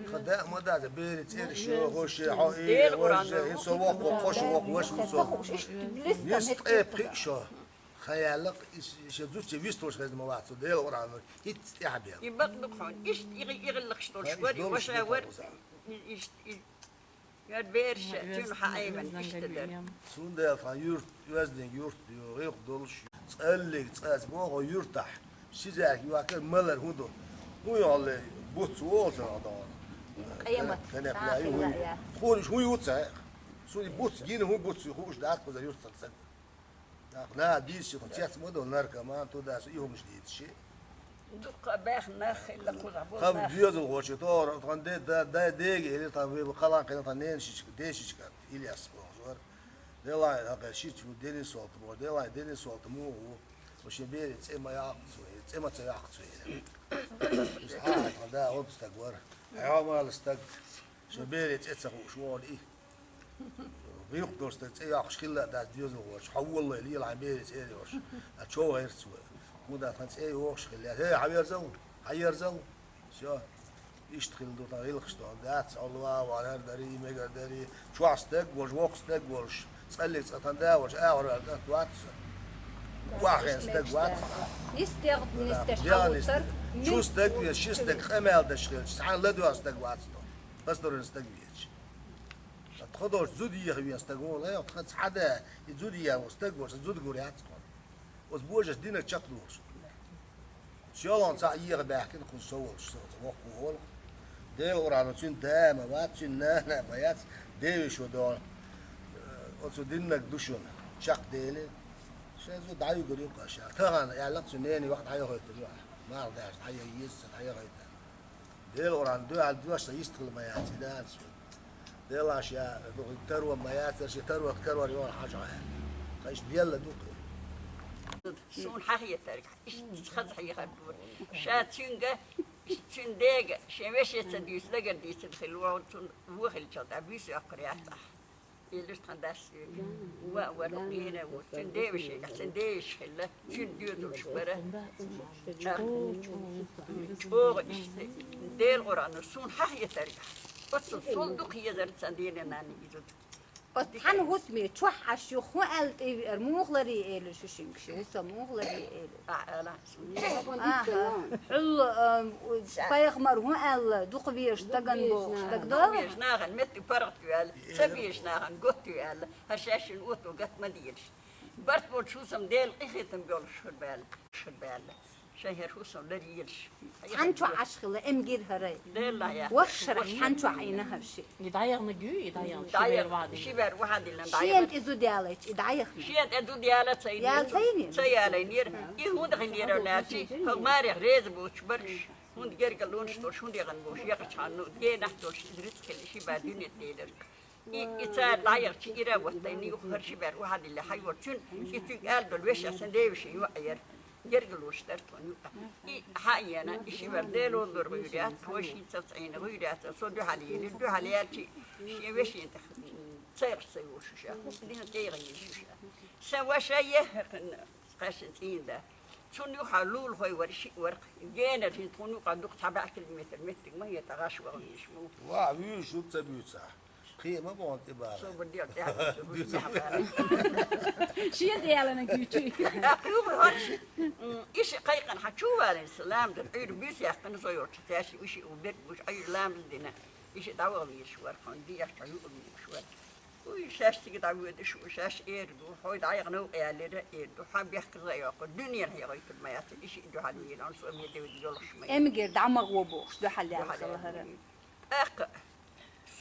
Тхан даа ма дац, бери цӀераш йо, гӀоши, хьо и, Дела Къуръан гӀоши, хӀин со воккхо, кхо шу воккхо, ваша ву со. Вист ткъе пхиъ шо. Хан яьлла, и ш-, шен зудче вист волуш хезна ма вац цо, Дела Къуръан, хӀинцца тӀаьхьа бел. И бакъ ду хьуна, иштта и гӀи-, и гӀиллакхаш долуш вара, и ваша вара. И, иштта и Яр берша, цуьнан хьан айван иштта дара. Цундела тхан юрт, оьзданг юрт ю, гӀиллакх долуш ю. ЦӀаллиг цӀа ца боху юртахь. Ши зерг йохкар малар хӀун ду? ХӀун йолу буц волу ца догӀу? Къемат. Канепла ю хӀун? Тхуна хӀун ю ца? Суна буц гина хӀун буц ю хууш дац кхуза юртах ца. ТӀаккха наха дийцича, кху цец ма долу наркоман, туда со и хӀумаш дийцича. Дуккха баьхна нах хилла кхузахь болу нах. Хаб доьзал гӀочу тохара, тхан де, да, да, дега элира, тхан вай кхалан кхина, тхан ненашичка, дешичка, Ильяс бохуш вара. Делай, хьакхел шиц ву, Денис Солта боху, Делай, Денис Солта муха ву? Ва шен бере цӀе ма яккха цо, цӀе ма ца яккха цо элира. Иштта хьан, тхан да, оцу стаг вара. Хьо мала стаг, шен бере цӀе ца хууш вогӀу и. Юкъ долуш стаг цӀе йоккхуш хилла а дац доьзал гӀорш, хьо воллай лела хьан бере цӀе а йолуш, а чов гӀерца вай. ХӀунда тхан цӀе йохуш хилла. ХӀей, хьан верзал? Хьан ерзал? Всё. Иштта хилла ду тхан гӀиллакхаш тхуна. Дац, Алла ван, хӀара дарий, мегар дарий. Чохь стаг волуш, воккха стаг волуш, цӀаллиг цӀа тхан да волуш, агӀор аьлла кӀант вац со. Вахьен стаг вац. Нисдех, нисдеш хьан вуттар? Чу стаг веза, ши стаг къамел даш хилча, цхьаьна ладоьгӀна стаг вац тхо. Пасторан стаг веза. Ткъа тхо долчу зуда еха вен стаг вон лайо, тхан цхьа да, и зуда еха вон стаг волчу зуда гур яц кхуна. Оцу божарша динарг чекхдохуш. ШолгӀа цхьаъ еха баьхкина кхуза со волуш, со оцу воккхо волу. Дела Къуръано цуьнан да а ма вац, цуьнан нана а ма яц, девешо догӀу. Оцу диннарг ду шуна, чекхдели. Шайн зуда дӀаюгур ю-кх аша. Тахана аьлла-кх цуьнан нене ваха дӀаяхойтур ю ахь. Марха даьржа дӀаяха еза ца дӀаяхойтар. Дела Къуръан дуьхьал доьшна йистхила ма яц, и дац. Делаш я, духу таро ма яцара, ши таро карор йора хьажа аьлла. Тхайш делла ду-кх. Суна хьахетарг, иштта хаза хьехар дора. Ша цуьнга, иштта цуьнан дега, шен веше ца дуьйцу дагар дийцина хилла вогӀу, цунна вон хилчал тӀе буьйса йоккхур яц ахь. Элира тхан дас вега. Ва а вара гена а ву. Цуьнан девешега, цуьнан девеш хилла, цуьнан доьзалш бара. ЧӀогӀа иштта, Дела Къуръано суна хьахетарг. Оццул сол дукха езара сан дена нана иза. Оцу цхьана хӀусаме чохь Ӏаш ю, хӀун аьлла тӀе веара, муха ларъе элира шу шинга, ши хӀусам муха ларъе элира? Ахь ала. Аха. Хьул, а, пайхамар хӀун аьлла, дукха везаш стагана бохуш, стаг догӀу? Везаш нахана меттиг паргӀат ю аьлла, ца везаш нахана готта ю аьлла, хӀара шаьшшинна ото гат ма делаш. Барт болчу хӀусам Дела къинхетам болуш хир баьлла, хир баьлла. Шайн хӀара хӀусам лар елаш. Цхьана чохь Ӏаш хилла, эмгир хӀарай. Делла я. Вахшарахь цхьана чохь Ӏийна хӀара ши. И дӀаяханиг ю, и дӀаяханиг. ДӀаяханиг. Ши бер вахьа диллина дӀаяханиг. Шен тӀе зуда ялайча, и дӀаяханиг. Шен тӀе зуда яла ца йинера. Яла ца йинера? Ца ялайнера. И хӀунда хилира аьлча, хӀокху марих реза боцуш бараш. ХӀунда гергара лунаш долуш, хӀунда яхана бош, яхачхьана, ну, генахь долуш, иза рицкъ хилла, ши бер дуьнен тӀе елира. И, и цара дӀаяхча, ира а ваттайна, юха хӀара ши бер вахьа дилла хьайора цуьнан, и цуьнга аьлла долу вешех сан девашин юкъа яра. Гергалуш дара тхуна юкъа. И хьан а йена, и ши бер Делон лур гӀуьйр яц, вай шийца ца Ӏийна гӀуьйр яц, со дуьхьал елира, дуьхьал яьлча, шен вешин тӀе цайгӀаш ца йолуш ша. Дина тӀегӀа йиш ша. Сан ваша е, кхаьшна цӀийна да. Цунна юхьа лулахой вара шиъ варх. Генара хӀинца тхуна юкъа дукха цхьа бӀе километр меттиг ма хета гӀаш вахана йиш ма ву. Ва, вуьйш ю ца буьйцахь. Кхин а ма боху тӀе бала. Собар дел тӀаьхьа, собар тӀаьхьа бала. Шен делана гуьйчуьй. ТӀаккха юха хӀорш, м, иша кхайкхина хьан чу валийна, ламаз дина, Ӏуьйра буьйса яьккхина, со йолчу цаьрши, иша у берг гуш, Ӏуьйра ламаз дина, иша дӀаваха везаш вара, хьуна диэш, хьо юург везаш вара. Уй, шаьш цига дӀавоьдуш ву, шаьш эр ду, хьой дӀаяхана ву, аьллера, эр ду, хьан бехказа йоккху, дуьненахь яхийтар ма яц, иши дуьхьал вийна, со ме девда йолуш ма яц. Эмигера дӀа ма гӀо бохуш, дуьхьал яхала хӀара. ТӀаккха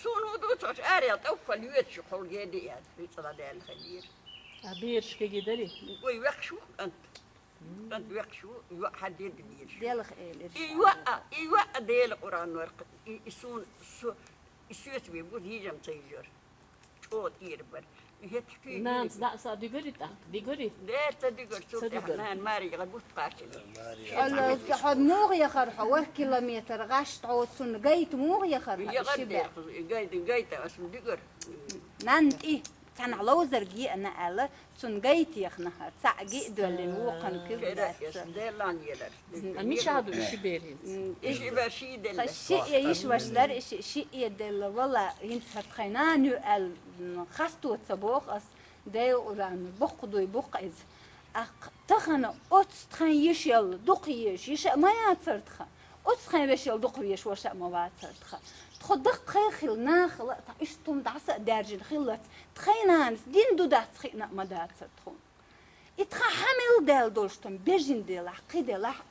суна ву дуцахьаш, араял тӀовхал йоьдуш хьол геди яд, вицӀала даьлла хилира. А бераш кеги дари? Вай векхаш ву кӀант. КӀант векхаш ву, йоӀ хьан деда дийраш. Делах элира. И йоӀа, и йоӀа Дела Къуръан норх, и, и суна, су, и соьца ве бу, йижам ца йижар. ЧӀогӀа тӀера бар. ХӀетахь куьйга Нанца дӀа а са дуьгари тӀаккха? Дуьгари? Дер ца дуьгар, цу тӀехь нан мари гӀа бутт кхаччина. Алла, хьо муха яхар, хьо ворхӀ километр гӀаш тхьо цунна гайта муха яхар, хьо Ягар ши бер? Дехуз, и гайда, гайта ас дуьгар. Нанна тӀи, цхьанахь ловзар гиъана аьлла, цунна гайта яхна хьара, цхьаъ гиъ доьллина вукхана куьг Кера даьцца. эс делан елар. А мича хьаду иши бер хӀинца? Иши бер ши делла. Тха шиъ я йиш вашлар, иши шиъ я делла, вала, хӀинца хӀара тхайн нана ю аьлла, м, хасто ца боху ас, Дела Къуръан, боккха дуй бу-кх иза. Аккха тахана оцу тхайн йишел дукха езаш, йиша а ма яцар тхан, оцу тхайн вешел дукха везаш ваша а ма вацар тхан. Тхо даккхий хила нахала а тхан иштта хӀума дӀаса а даьржина хиллалц, тхайн нанас дин ду дац хиъна а ма дацар тхуна. И тхан хьан мел даьлла долуш тхан бежина делахь, кхин делахь,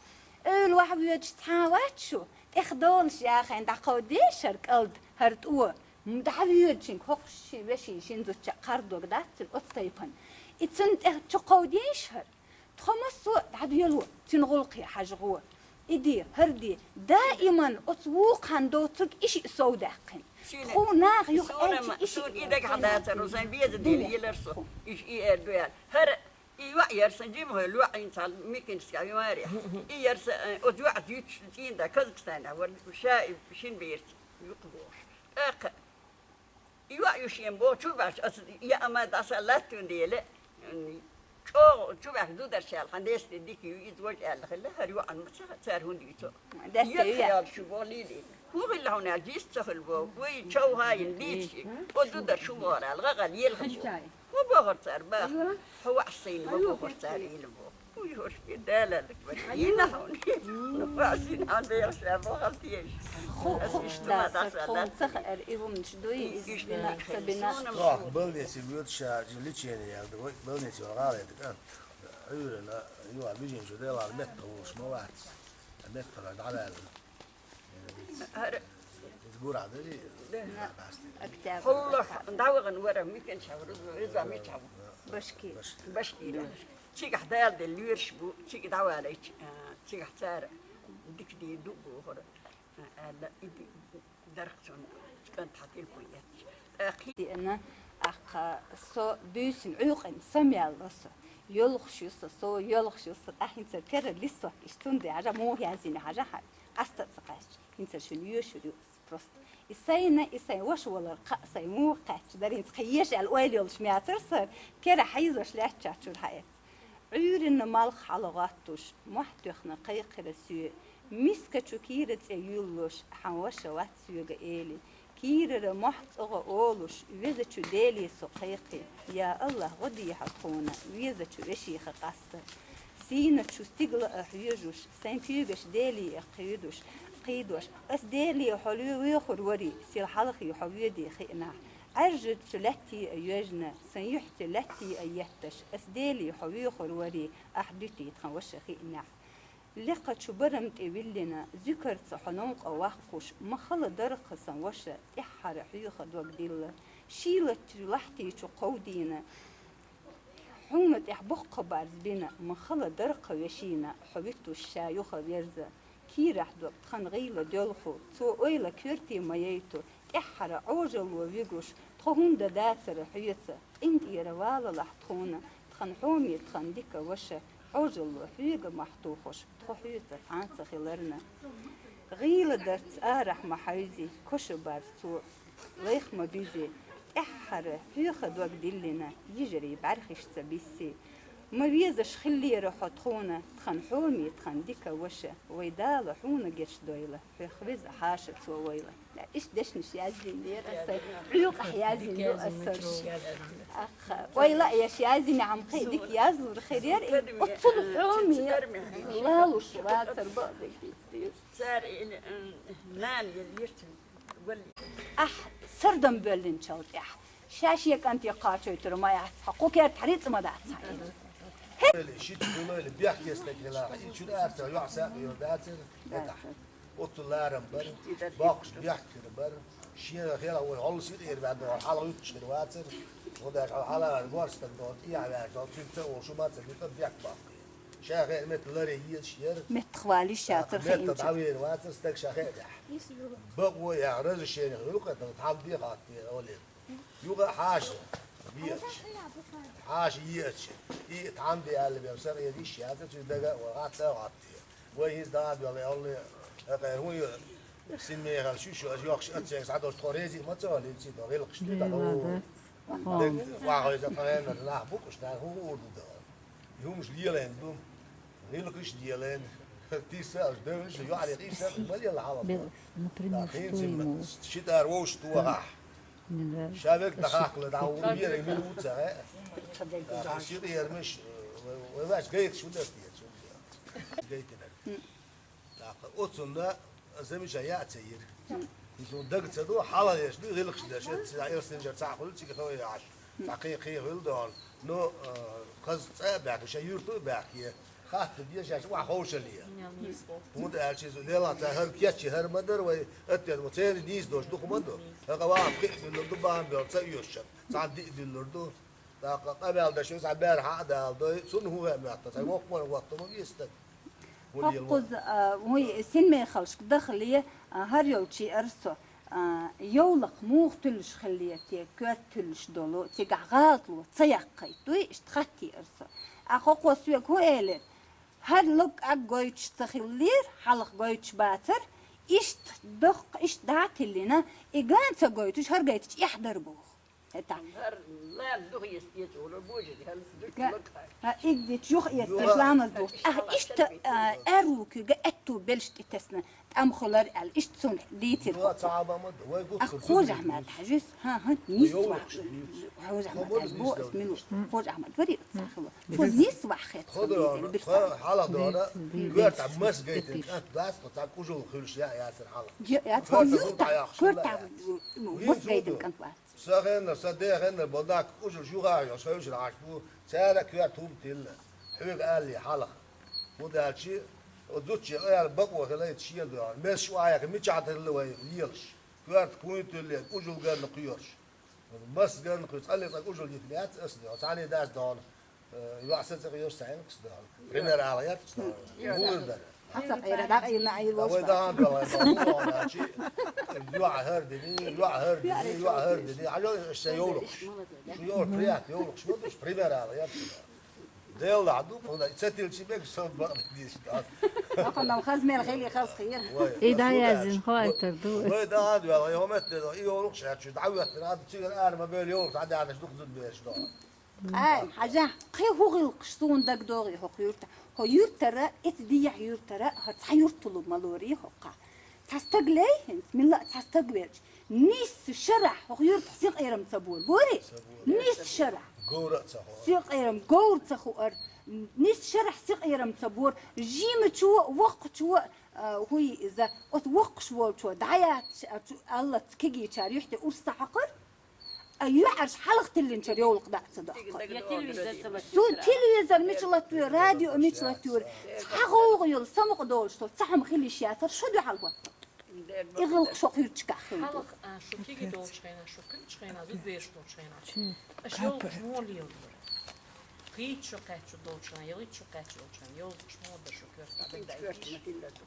эвла вахьа воьдуш цхьа а вац шу, тӀех долуш яхайн дӀакховдийша хӀара кӀалд, хӀара тӀо, дӀавоьдучуьнга хӀокху ши вешин шин зудча кхардог дац цуьнан оцу тайпана. И цуьнан тӀе чу кховдийша хӀара. Тхо массо а дӀадоьло, цуьнан гӀуллакхе хьажа гӀо. И де, хӀара де, даиман оцу вукханна доцург ишиъ сов даьккхина. Тхуна наха юха аьлча ишиъ. Суна и дагахь дацар, сан беза дела елар со. Иш и эр ду ял. ХӀара и йоӀ яр сан жимахой лоӀ инцал микинска вимаре. И яр сан, э, оцу йоӀ дюч цӀийнда Казахстана вар ша шин берц юкъ бохуш. ТӀаккха и йоӀ ю шен боху чу баьхча, аса яа ма дӀаса латтун дела, м, чӀогӀа чу баьхча зударшаьлла, хьан десте дика ю, иза вож аьлла хилла, хӀара йоӀан ма ца, цара хӀунда ю цо. Десте ю яа. Ял шу бо лили. ХӀун хилла хьуна аьлла, дис ца хилла бо, вай чов хьайна дийцчи, о зудар шу бохар аьлла, гӀагӀал ел хилла бо. ХӀун бохар цара баха? Хьо ваьӀ сайна ма бохар цара ил бо. Уй, хӀорш бе далаллаг вара. Йина хьуна. Ну, ваьӀ сайна хьан бехаш аьлла бохар теш. Ху, ху, да, са тхуна ца хаьара, и хӀуманаш дуй, иза бина, ца бина. Тох, больнице воьду ша, лечение ял ду, вай больнице вара гӀала эта кӀант. Ӏуьйранна, юха бижинчу делахь меттах волуш ма вац. Меттах дӀаваьлла. ХӀара Иза гура дажи, баьсти. Октябрь. Хьуллах дӀавахана вара, микан чавра, иза мичав. Башки. Башкира. Цигахь дала де лоьраш бу, цига дӀавалайча, а, цигахь цара дика де ду бохура. Аьлла, и ди-, дарх цунна кӀант хьан тилпу етташ. ТӀаккха Диана, аккха, со буьйсина Ӏуьйкъина самаьлла со. Йолхуш ю со, со йолхуш ю со, тӀаьхьинца кара лисо, иш цунде хьажа, муха яздина хьажа хьара. Къаста а ца кхаьчча, хӀинца шуна йоьшур ю ас просто. И сайна, и сайн ваша валар кхаъ сайн муха кхаьчча, даринца кхин еша аьлла ойла йолуш мецар сара, кара хьийзош лаьттачахь чуьра хьаэц. Ӏуьйранна малх хьалагӀоттуш, мохь тоьхна кхайкхира соь, миска чу кийра цӀе юьллуш, хьан ваша вац соьга эли, кийрара мохь цӀогӀа олуш, везачу Деле со кхайкхи, я АллахӀ, гӀо дехьа тхуна, везачу вешиха къаста. Сийначу стигла а хьоьжуш, сайн куьйгаш Деле а кхуьйдуш, кхийдош, ас Деле хьо лоь воьхур вари, сел хьалхе хьо воьде хиънахь, Ӏаьржачу лаьтте а йоьжна, сайн юьхьце лаьтте а етташ, ас Деле хьо воьхур вари, ахь дуьтий тхан ваша хиънехь. Лекхачу барам тӀе виллина, зуькарца хьо новкъа ваккхуш, ма хала даркха сан ваша, тӀаьххьара хьоьха дог дилла. Шийлачу лахьти чу кховдийна, хьуна тӀехь боккха барз бина, ма хала даркха вешийна, хьо вуьттуш ша юха верза. Кийрахь дог тхан гӀийла доьлху, цо ойла коьрте ма яйту, тӀаьххьара Ӏожалло вуьгуш, тхо хӀунда дацара хьоьца, къинтӀера валалахь тхуна, тхан хьоме, тхан дика ваша, Ӏожалло хьоьга мохь тухуш, тхо хьоьца цхьаьна ца хиларна. ГӀийла дарц арахь ма хьаьвзи, коша барз цо лайх ма буьзи, тӀаьххьара хьоьха дог диллина, йижарий бӀаьрхиш ца бисси. Ма везаш хиллера хьо тхуна, тхан хьоме, тхан дика ваша, вай Дала хьуна гечдойла, хьоьх веза хьаша цо войла. Иштта дешнаш яздина дера аса, Ӏуьйкъахь яздина ду аса. Аха, ойла а еш яздина, хьан кхин дика язлур хир яра, и оццул хьоме лалуш вацар бакъдерг дийца деза. Цара и, м, нана елла йиртина валли. Ахь сардам боьллинчул тӀаьхьа, Ша шен кӀанте кхачойтур ма яц хьо, кху керта хьарийца ма дац хьо. Ши чу хилла бехке стаг хилла, и чу дац, йоӀ сакъ йолу дацара, хӀетахь. Оццул ларам бара, боккхуш бехк хир бара. Шена хила вай хьолла сиха эр ваьнна догӀу, хьала гӀуьттуш хир вацара. ХӀунда аьлча хьала гӀала ваьлла стаг догӀу, тӀехьа ваьлла догӀу, цуьнан ца а волуш, шу ма ца дуьту, бехк баккхий. Ша хеа метта ларе езаш яра. Меттах валийша яцара, меттах хиънача дӀавер вацара стаг ша хеа тӀехь. Бакъо яха разрешение хуьлу кхетара, тхьамде хатте олий. Юха а хьаша веача, хьаша еача, и тхьамде аьлла бен сакъера йиш яцара, цуьнан дага а вара, хатта а хатте. Вай хӀинца дӀа а доьлла, аьлла, хӀокхара хӀун ю, синмехала шуьш ю, аса йохуш а церга схьадолуш тхо реза а ма ца вала, хӀинца и до гӀиллакхаш ду, тхан хӀун ду. Дерг вахойза тхан хеннара нах бу-кх уьш, нах хӀун хуур ду дала. И хӀумаш лелийна ду, гӀиллакхаш а лелийна, тийса аш девлла, йоӀарий къийса а ма лела хьалха. Например, что ему? Ши тӀара вовшах тохахь. Ша вега дӀахахкала, дӀа ву, берг мила ву ца хаьа. ТӀаккха ши къерамаш, вай ваьш гайташ ву дара те, цунна. Гайтинарг. ТӀаккха оцунна замечание яа ца йира. Иза дага ца ду, хьалха деш ду, гӀиллакхаш деш, эцци Эрсанчара цхьаъ хуьлу, цига хаве Ӏаш. Цхьа кхин, кхин хуьлу дона. Ну, э, хаза цӀа а баьхкина, шайн юьрта а баьхкина, хатта дезаш охьа ховшале. ХӀунда аьлча иза лелахь ца хӀара кечйина хӀара ма дара вай, аттер ма церан нийса долуш дукха ма ду. ХӀокху ваха пхиъ дуьллур ду, бахьана бен ца оьшуш. Цхьана диъ дуьллур ду. ТӀаккха къамел даш ю, цхьа бер хьа а дала дой, цунна хӀун хаа моьтту, цхьа воккха вара, воккха ма вистаг. ХӀокхуза, а, вуй, синмехалшка дахале, а, хӀара йолчу арсо, а, йовлакх муха туьллуш хиллера те, коьрта туьллуш долу, цигахь гӀалатло ца яккхийта дуй, иштта хаттийра со. А хӀокхо соьга хӀун элира? ХӀара луг кӀаг гойтуш ца хиллера, хьалха гойтуш бацара, иштта дохка, иштта дӀа а тиллина, и ган ца гойтуш, хӀара гайтича эхь дара боху. ХӀета. ХӀара лам юха эца, эца волу божари, хӀара дуьтта Га-, лакха. ХӀа, игдича юха эца, Юха. Ламаз духучу. Ахьа иштта, а, аьрру куьйга аьтту белш тӀетесна, тӀам хуьлар аьлла, иштта цунна дийцира. Юха ца Ӏа ма ду, вай гуттар Ах, Хожа Ахьмад хьажис, хӀа, хӀа, нис Хо вах. Хожа Ахьмад хьаж бо, ас мила. Хожа Ахьмад вари, ца хила. Цо нис вах хет, Хо хо дора, нис хо бирса. Хьала дора, Деци, коьрта деци, мас гайтина деци. КӀант дац, тхо цхьа кужул хуьлуш я, яцар хьала. Я, я, цхьа Коьрта юрта, хӀунда Ӏа яхаш коьрта хила яц? Мус Вин гайтина зуду. КӀант вац. Сан хеннара, сан ден хеннара бо даккха кужул юха а йолуш, хевшар Ӏаш бу, цара а коьрта хӀума тилла. Хьоьга алле хьалха. ХӀунда аьлча, оцу зудче къаяла бакъо хилайта шена дуьхьал. Мес шу Ӏа яхи мичахь тилла вай лелаш. Коьрта куьйна тилла, кужул гарна кхоьруш. Мас гарна кхоьруш, цкъа ле цкъа кужул йита яц ас дуьхьал. Цхьаьна дас дона, э, йоӀ сацакъ йош цхьаьна кхас дуьхьал. Пример ала яц дуьхьал. Мур дара. Хьаца къера, дӀа къийна Ӏийла Вай дахьан дуьхьал, дуьхьал, чи, йоӀ хӀара дини, йоӀ хӀара дини, йоӀ хӀара дини. Хьажал аш сан йовлакхаш. Шу йовлакх, приятно йовлакхаш, ма душ, пример ала яц дуьхьал. Делахь ду, хӀунда ца тилчи бег сон бакъдийш дац. Ахьа нам хазмел хили хаз хир. Вай, И да худа язин аьлча. Хо айтар ду. Вай да ад вала, йо мет де, и йолуш аьлча, дӀа вехтар, ад цигара ара ма бер йолуш, дӀа дӀанаш дукха зуд берш до. Ай, хьажа, кхин хӀу гӀиллакхаш суна дагдогӀий хӀокху юьрта. ХӀо юьртара, эца дийхьа юьртара, хӀо цхьа юьрталу ма лорий хӀокхахь. Цхьа стаг лей хӀинца, милла а цхьа стаг велча. Нисса шарахь, хӀокху юьртахь сиа къерам ца бора, бори? Нисса шарахь. Говра а ца хуур. Сиа къерам, говра ца хуур. Нисса шарахь сиа къерам ца бора. Жимачо, воккхачо, а, хӀуй иза, оцу воккхаш волчо дӀаяц, а, цу аллаца кегийчара юьхь тӀе урс ца хьокхура. А юьхьарш хьалха тиллинчара йовлакх дӀа а ца дохкура. Я телевизор ца Су телевизор мича латтавора, радио мича латтавора. Цхьа гӀовгӀа йолу, самукъа долуш долу, цхьа хӀума хила йиш яцара, шу дуьхьал хӀотта. И гӀиллакх шо кхуьрчигахь хилла. Хьалха, а, шу кегий долчу хенахь, шу кхуьнчу хенахь, зудбераш долчу хенахь. Аша йовлакхаш муха леладора? Кхийча шо кхаьчча долчу хенахь, ялхитта шо кхаьчча долчу хенахь, йовлакхаш муха дара шо коьрта?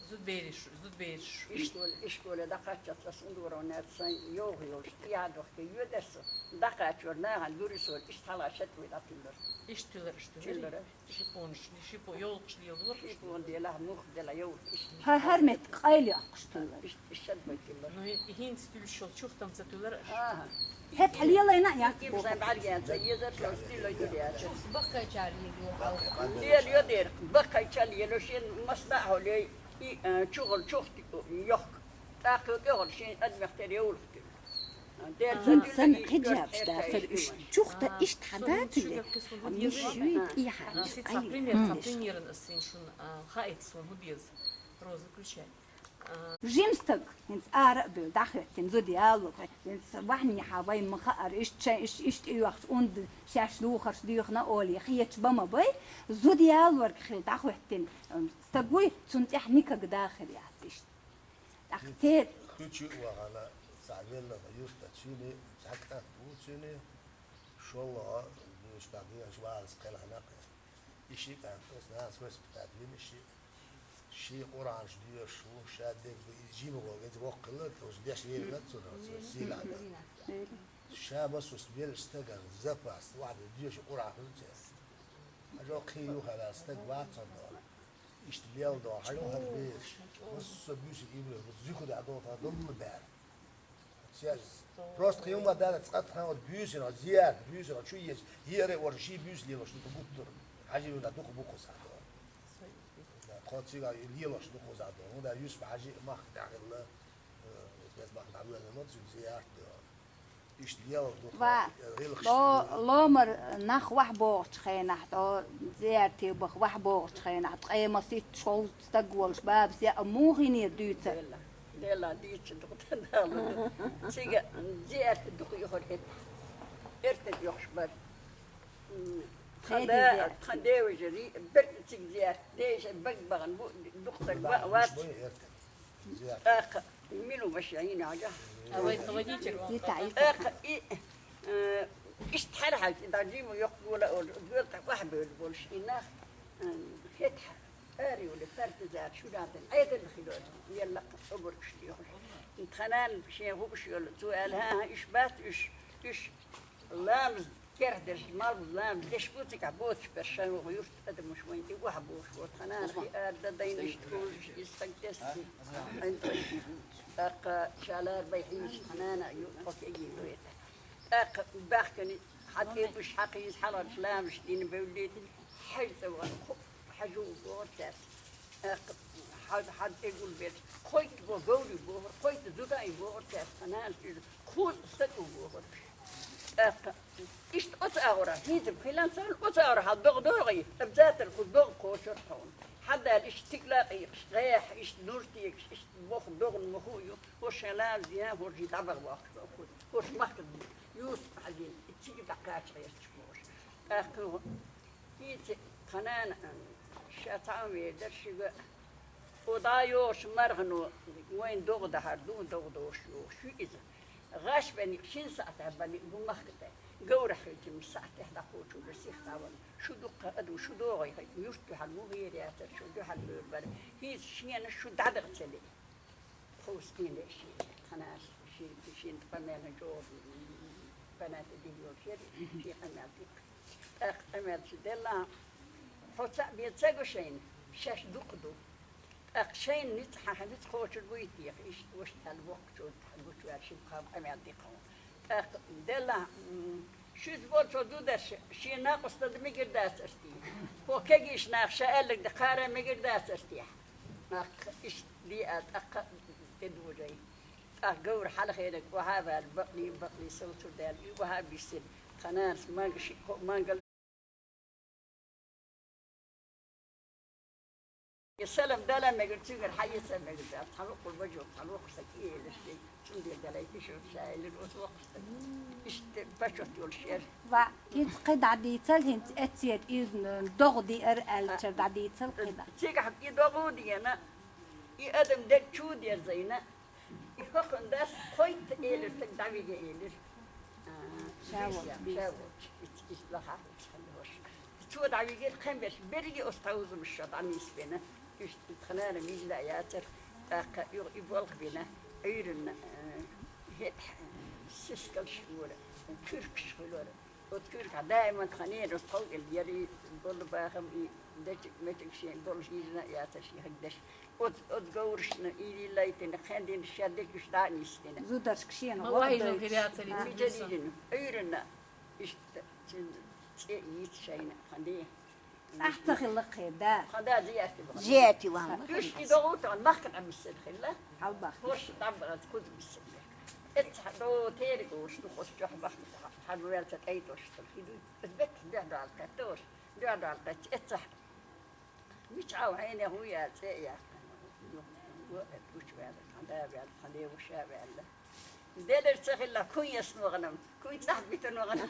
Зудбераш, зудбераш. Ишколе, ишколе дӀакхаччалц аса ундур ван яц сайн йовха йолуш, тӀехьа дохке йоьдерса, дӀакхачор нахана дуьрисо, иштта хьала шатве дӀатиллар. Иштта тиллар, иштта тиллар. Тиллара. Шипонаш, шипо-, йовлакхаш леладора. Шипон делахь, мух делахь, йовлакх иштта. Хьа хӀара метта къайла йоккхуш тиллар. Иштта, иштта шатве тиллар. Ну, хӀин-, хӀинца туьллуш йолу чухтам ца тиллар аша? АхӀа. ХӀетахь лелайна а яц. Ким сайн бӀаьргенца езар шо стилой дуьле яц. Баккхайчар лело хьалха. Лело дера, баккхайча лело шен масна а хьолей, и, э, чухур чухти йохк. ТӀаккха кӀегӀар шен адамех тера йовлух тира. Дерца Сан дуьллий хиджаб кхерча дацар уьш. Чухта иштта хьадациле. Амма шуьйтӀа ихьа. Сан цхьа пример, цхьа примеран ас син шуна, а, хаийта суна хӀу деза. Роза, включай. Жим стаг, хӀинца ара а бевлла, дӀахӀоьттина, зуда яло, хӀинца вахьнехьа вай ма хаара, иштта шайн, иш-, иштта оьхуш, унда шаьш лухарш дуьйхна олий, хеташ ба ма бай, зуда ялорг хила дӀахӀоьттина, м, стаг вуй, цунна тӀехь никаг дахар яц иштта. ТӀаккха те- Хуьчу а вахана, цхьа велла юрта цуьне, цхьа кӀант ву цуьне, шоллагӀа, дуьйш дӀа дуьйш валас кхелхьана кхе. И ши кӀант, оцу нанас воспитать вина ши. Ши Къуръанаш доьшуш ву, ша дерг бу, и жима гӀолгӀа иза воккхалла, оцу деш лелла цунна, оцу сийлахьна. Ша масус веллачу стагана запас, вахьда доьшу Къуръан хуьлу церан. Хьажо кхин юхаваьлла стаг вац хьо доху. Иштта лелла доху, хьажо хӀара бераш. Массо а буьйсиг имло, зуьхур а долу хьан доллу баьра. Церан просто кхин хӀума даьлла цкъа тхан оцу буьйсанах, зиярат буьйсанах чу еза, еара а варжа ший буьйса лелош ду гуттар. Хьажи вина дукха бу кхузахь доху. Тхо цига лелош ду кхузахь доху. ХӀунда Юсуп Хьажи а махка тӀехь хилла, э, иза махка дӀавоьллина ма цуьнан зиярат доху. Иштта лелла ду тхо, Ва, гӀиллакхаш ло-, ду. Ломар нах вахьа богӀучу хенахь, тӀо зиярте баха вахьа богӀучу хенахь, ткъе масийтта шовзткъа стаг волуш, бабас яа муха йинера дуьйцар? Делла, делла, дийца дукха тӀадалла. Цига зиярте дукха юхар хӀетта. Эртат йохуш бара. М, тхан Хеди да-, зиярте. Тхан деважари, берг цига зиярте, деша бага бахана бу, дукха стаг ва-, вац. ТӀаккха мила ваша йина хьажа? А вай водитель вон. Йита, йита. ТӀаккха и, э, иштта хьаьрхьайча, и дӀа жима йоккха гола олу, гоьлта вахьа бевлла болуш и нах, э, хетахь, ара юлу партизан шу дӀа дина, Ӏедалла хилла, елла обургаш тӀехуш. Тхан нана шен хӀуъуш йолу, цо аьлла, хӀан-хӀа, уьш бац, уьш, уьш. Ламаз керхдерш, малхбуза ламаз деш бу цигахь боцуш берш, шайн ваха юрт адамаш вайн тӀе охьабохуш бу. Тхан нана и ара дан дайна иштта хӀуьлуш, и стаг тесна. ТӀаккха ша ларбай хьийзаш тхан нана а ю, кхо кегий ву это. ТӀаккха баьхкина хьан тӀе гуш хьакхийза, хьалхарчу ламазаш дина бевллийтина, хьаьжа цӀа вахана, кхо хьаьжа ву бохура цаьрца. ТӀаккха хьан, хьан тӀе гулбелча, кхойтта бо говрий бохура, кхойтта зуда ай бохура цаьрца, тхан нана цуьнан кхузткъа стаг ву бохура. ТӀаккха иштта оцу агӀора, хӀинца хилан царна оцу агӀора хьал догӀа догӀий, обязательно кху догӀа кхочура тхуна. Хьан дала иштта стигла а къийкъаш, гӀехьа, иштта нур тегаш, иштта боху догӀана моху а ю, хӀорш шайн ламаз дина, хӀорш дӀабаха вахкаш боху, хӀорш махках Юсуп Хьажина, и цига дӀакхача гӀерташ бохуш. ТӀаккха хӀинца тхан нана, ша цхьаъ вер дара шуьга, оха дӀа йогӀуш мархано, вайн догӀа дахьар ду, догӀа догӀуш йогӀуш ю иза. ГӀаш бен шина сахьтехь бан бу махка тӀе. Говрахь хилча, сахьтехь дӀакхочур дара сиха дӀавала. Шу дуккха а ду, шу догӀий хӀайтта, юрт дуьхьал муха ер яцара, шу дуьхьал лоьру бара. ХӀинца шена шу дӀадахча ле. Тховса кхин ле шен, тханаш шен, шен къамелан чӀогӀа, панатта дин йолчеран, шен къамел дина. ТӀаккха къамел чу делла, хьо цхьаъ бен ца го шайна, шаьш дукха ду. ТӀаккха шайна ницкъ хьан, хьан ницкъ кхочур буй теха, иштта ваша аьлла воккхачо гучуваьлла шина пхьа къамел дина хьуна. ТӀаккха делла, м, шуьца болчо зударша, шен накъосталла мегар дацар те. Хьо кегийш наха ша аьлларг дан кхара мегар дацар те. Нах иштта диа тӀаккха тӀедожай. ТӀаккха говр хьалхераг охьа а ваьлла, бакъли, бакъли совцур даьлла, и охьа а биссина. Тхан нанас манга шиъ кхо мангал Я салам дала мегар, цуьнгара хьан йица мегар дац, цхьа вукхур бажо, цхьа вукху сан кӀиелаш дей, цундела далай тишу ша элира оцу воккхуш стаг. Иштта почёт йолуш яра. Ва, хӀинца кхин дӀа дийцал, хӀинца эццера и догӀа диара аьллачара дӀа дийцал кхин дӀа. Цигахь и догӀа а дена, и адам дерг чу а дерзайна, и хӀокхуьнан дас кхойтта элира, стаг дӀавига элира. А, Ша волчу, ша волчу. Иц-, иц лахахь, иц хьан дош. Цо дӀавигира кхин берш, берриге оцу тхьовзамаш шо дӀанисбина. Уьш тханара милла а яцара, тӀаккха юха и болх бина, Ӏуьйранна, э, хӀетахь, э, сискалш хилора, куьркаш хилора. Оцу куьркахь даиман тханера оцу тхов кӀел яра и болу бахам, и дечиг-мечиг шен болу хӀирна а яцара шен хӀагдаш. Оцу, оцу говрашна и лилайтина, кхен дина ша дерг уьш дӀа а нисдина. Зударшка шена ма вахийжина хир яцара и ца Мича дийзина. Ӏуьйранна, иштта цуьнан цӀе йица шайна, хьан де. Цхьаъ ца хилла кхин, да? Хьан да зиярте бахана. Зиярте вахана. Уьш и догӀу тахана махка дӀабиссина хилла. Хьалбахна. ХӀорш дӀабахана кхуза биссина. Эццахь до териг уьш ду хӀорш чохь бахна. Хьан ваьлла ца тӀайтош тал хи дуй. Эс бетта дуьхьа дӀа кхетта уьш. Дуьхьа дӀа кхетта эццахь. Мича Ӏа хьенех ву яра цӀе а яьккхина. Гучаваьлла, тхан да ваьлла, тхан деваша ваьлла. Делар ца хилла, куй ясна вахана, куй цӀахь битана вахана.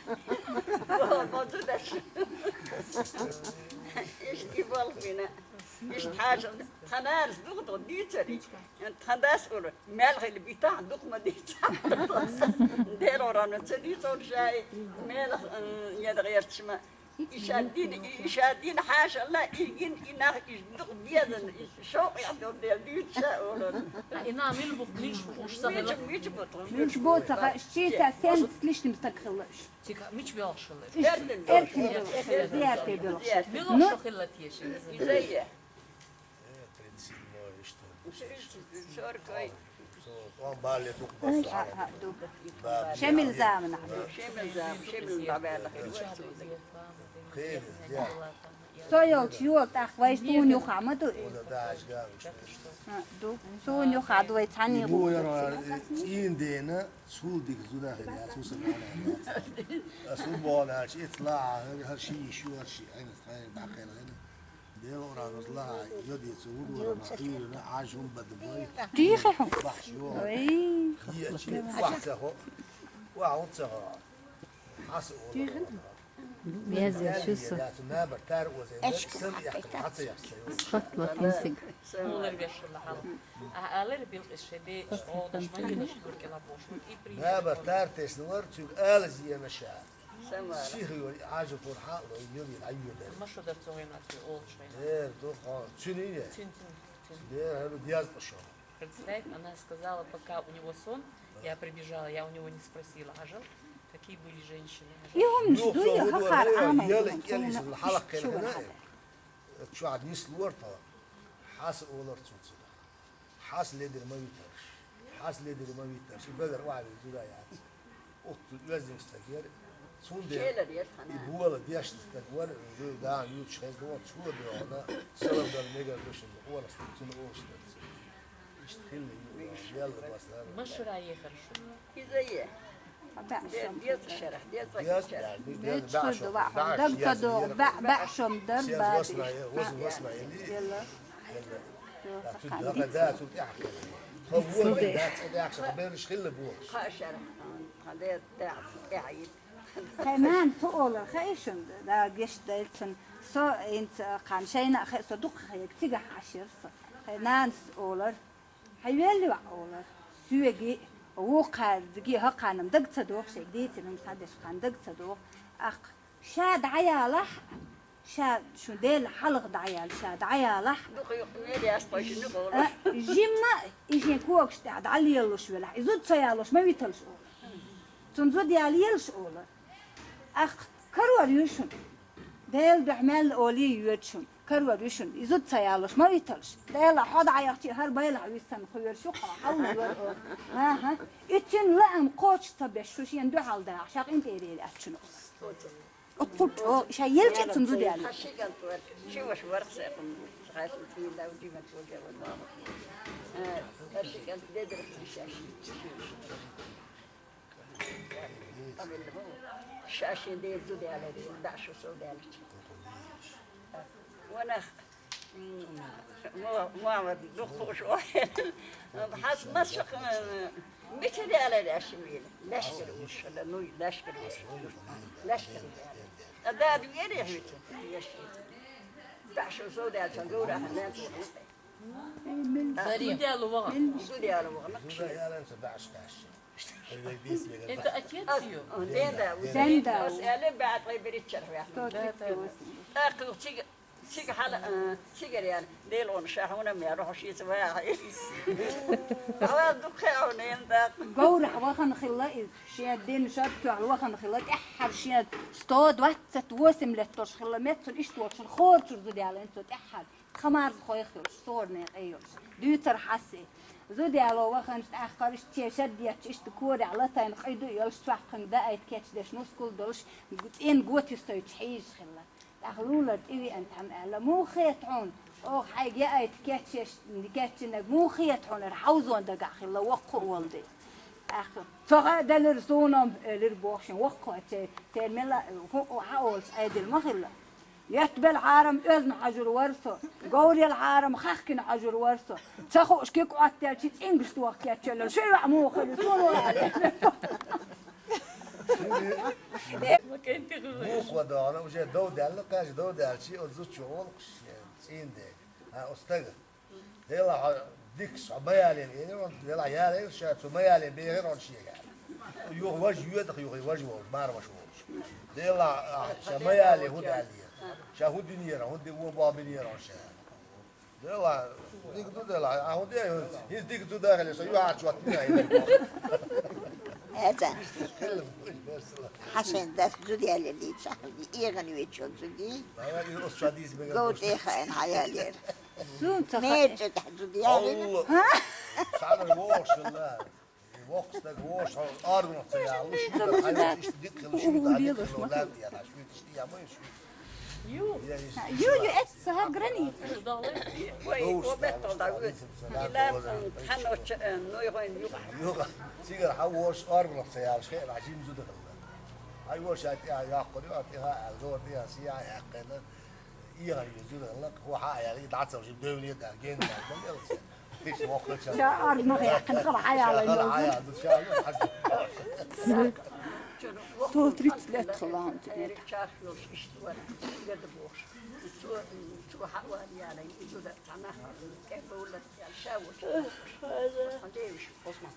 О, ма зу даш. Иштта и болх бина. Иштта хьажа, тхан арз дукха дийцари. Тхан дас ура, мел хилла битахь, дукха ма дийцахь. Делора ца дийцар шай, мел, м, яда гӀерташ ма. И ша дина, и ша дина хьашалла, и гин, и нах, и дукха безана, и шовкъ яхь долу дела дуьйцу ша олура. А и нах мила бу, мича бу уьш ца хилла? Мича, мича бу тхо? Мича бу ца ха, ши са сенца лишним стаг хилла уьш. Цика, мича боьлхуш хилла? Эркин, эркин боьлхуш хилла, зиярте боьлхуш. Мила шо хилла теша? Иза я. Э, тридцать седьмой, что ли? Сорок. Ой. Со, он бале дукха басса. Ха, ха, ду. Да, Шемил да. Замана. Шемил зам, Шемил бабаьлла. Хейр, я. Со йолчу йола тӀаккха вайша тхуна юха ма ду. Ода даш гавиш. Ха, ду. Суна юха ду вай цхьаьна. Бу яра, ин дена, сул дик зуда хиля, су са гана. Асу бона, чит ла, хар ши шу, хар ши, айна, айна, дакхел, айна. Делора нус ла, йоди цу вугура ма, ийна, ажум бадбой. Тихо. Бахш, йо. Ой. Е, чи, вахца хо. Ва, он ца хо. Ас о. Тихо. Меза, шу со. Набар тар озе. Эшка. Сам яхта, хаца яхта. Схот ма тинсиг. Мулар вешла хал. А алар билкъис шеде, о, дашмани даш туркела бош. И при. Набар тар теснавар, цуг алзиена ша. Сама. Сихо, ажу пур хало, юри, аюда. Машо дар цогена, олчайна. Э, ду ха, цунине. Цин, цин, цин. Де, хало дяз шо. Представь, она сказала, пока у него сон, я прибежала, я у него не спросила, Ажал, какие были женщины. Ажал. Юхум Ну, жду, цо я гудвар, хакар э, амай. Яла, яла, халак кена. Чу аднис луарта. Хас олар цуцуна. Хьас ледир ма витарш. Хьас ледир ма витарш. И бедар ваьлли зуда яц. Ухту оьззинг стаг яр. Цунде Шелар яр хана. И буала дешна стаг вар, вил даан юч хезда вар, цула доана, салам дан мегар душин, уала стаг цуна уш дар цу. Ишт хилли ю, ял баслар. Машра ехар шу. Иза е. Деза шарах, деза Яс, шарах. Да, миш Беч деза, да, хурду шо, ва да, хурду, яс, дагтаду, яс, ба-, баъшум дар, сез бади. Восна, восна, восна, или? Яла. Яла. Ё, Да, тут хакан да, дицу. Да, тут я. Хо, Дицу вот, де. Да, тут я, что береш хилла бух. Ха шарах, ха, де, да, я, ид. Хайман, ту ола, хайшун, да, геш дайцун, со, инц, хан, шайна, хай, со, дух, хай, цига хашир, со. Хай, нанс олар. Хьай велли ваъ олар. Соьги, вукхарги, хӀокханам даг ца доху, шайга дийцина хӀума схьадеш кхана даг ца доху. Аккха, ша дӀаялахь, ша шу Дела хьалха дӀаяла, ша дӀаялахь. Дукха юкъа мел яц, кхойшина гӀора. А, жимма и шен когаш тӀехь дӀалелалуш велахь, и зуда ца ялош ма виталаш олар. Цунна зуда яла елаш олар. Аккха, карор ю шуна. Делан дуьхьа мел олий йоьду шуна, карор ю шуна, и зуда ца ялош ма виталаш. Дела хьо дӀаяхчий хӀара байлахь виссана хьоьру шу, хьо хьалла йора оха. ХӀан-хӀа. И цуьнан лаам кхочуш ца беш, шу шена дуьхьал даха, ша къинтӀера ери аьлла шуна. Оцу кху чӀогӀа, ша елча а цунна зуда яьлла. Хьан ши кӀант вара, ши ваша вара-кх секунд, хьаьшна цуьнан дав димат вожа вара. Э, хьан ши кӀант дедара шаьш. Ша шен ден зуда яьлла, дӀа шу со даьллача. Ванах, м, мо-, Мохьмад дукха хууш вахьел. Хьас масшах, м, мичара яьлла аьшшимийна? Лаьшкара уш хила, ну, лаьшкара уш. Лаьшкара яьлла. А дада вери хьуьца? Лаьшкара. ДӀа шу со даьллача, гура хьан мел Сари. Зуда яьлла ваха. Зуда яьлла ваха, нах шу. Это отец её? Ден да, ден да. Ас аьлла, баьтӀа бериччара ваьхна. Сто тридцать восемь. ТӀаккха цига, цига хьала, а, цигара яьлла. Дела он ша хьуна мел рохьуш иза ваха. Хьала дукха хьуна ен да. Говрахь вахана хилла иза. Шен дин шад тоьхна вахана хилла. ТӀаьххьара шен сто двадцать восемь лет долуш хилла. Меттан иштта волчун хорчур зуда яьлла, цо тӀаьххьара. Тхан марзахой хилаш, сорне къе йолуш. Дуьйцар хьаьсси. Зуда яло ваханчу тӀаккха иштта шад етташ, иштта корехь латайна къуьйду а йолуш, цхьаькханга даайта кечдеш, мускул долуш, цӀен готисойтуш хьийзаш хилла. ТӀаккха лулара тӀе веана тхьамма аьлла: «Муха хета хьуна? Оха хьайга яайта кечъеш, кечйинарг муха хета хьуна?» Ара хьовзон дагахь хилла воккха а волу де. ТӀаккха: «Ца хаьа делира суна-м», — элира боху шен воккхаче, церан мела хӀун хьан олуш Ӏедил ма хилла. Етт белхьарам оьзна хьажур вар со, говр елхьарам хахкина хьажур вар со. Ца хууш куьг Ӏоттаьлчи цӀингаш дохкаьччалла, шу йоӀ муха хила, суна ваьлла. Буква догӀна, уже дов даьлла, кхаьча дов даьлчи, оцу зудчо олу шен цӀийнан дега. ХӀан, оцу стага. Делахь дикаш хьо ма ялийна, элира, делахь ялийна, ша цу ма ялийна бехира хьуна шега. Юха важа йоьдах, юха важа волчу, мархаш волчу. Делахь, а, ша ма ялий, хӀун аьллера? Ша хӀун динера, хӀун ди вон боху бинера хьуна ша? Делахь, дика ду делахь, а хӀун де, хӀинца дика ду дахале, со юхьарчу ваттина. Эца. Хьашен дас зуд яле дийца, эган вечу зуди. Гов тӀе хаьна хьаялера. Суна ца хаьа. Мер чӀе тӀехь зуда ялийна. Алла. Ха? Цхьана вогӀуш хилла. И воккха стаг вогӀуш хьо аргунах ца яла. Шу ца хьайна иштта дика хила, шу ца дика хила, лам яла, шу иштта я ма шу. Ю. Я иш. Ю, ю, эт сахар граница. Вай, о беттал да вуй. Ила, м, ханоча, э, нойгойн юха. Юха. Цигара хьан вогӀуш аргунах ца яла, хеана жим зуда хилла. Ай вогӀуш а тӀе а яккхур ю, а тӀе а, а зор тӀе а, сия а яьккхина. Иэхар ю зуда лакха, хӀун хьан аьлла, и дӀа ца вижи, девне дан, ген дан, дан, элца. Иш воккхача. Ша аргунах яьккхина хала хьаяла. Хала хьаяла, ша хала хьаяла. Сто тридцать лет хала хьан тӀе. Чарх йолуш иштта вара, гада бохуш. Цо, цо хьан ван яра, и зуда цхьана, кӀе бовла, ша вочу. Хьан девиш, Осман.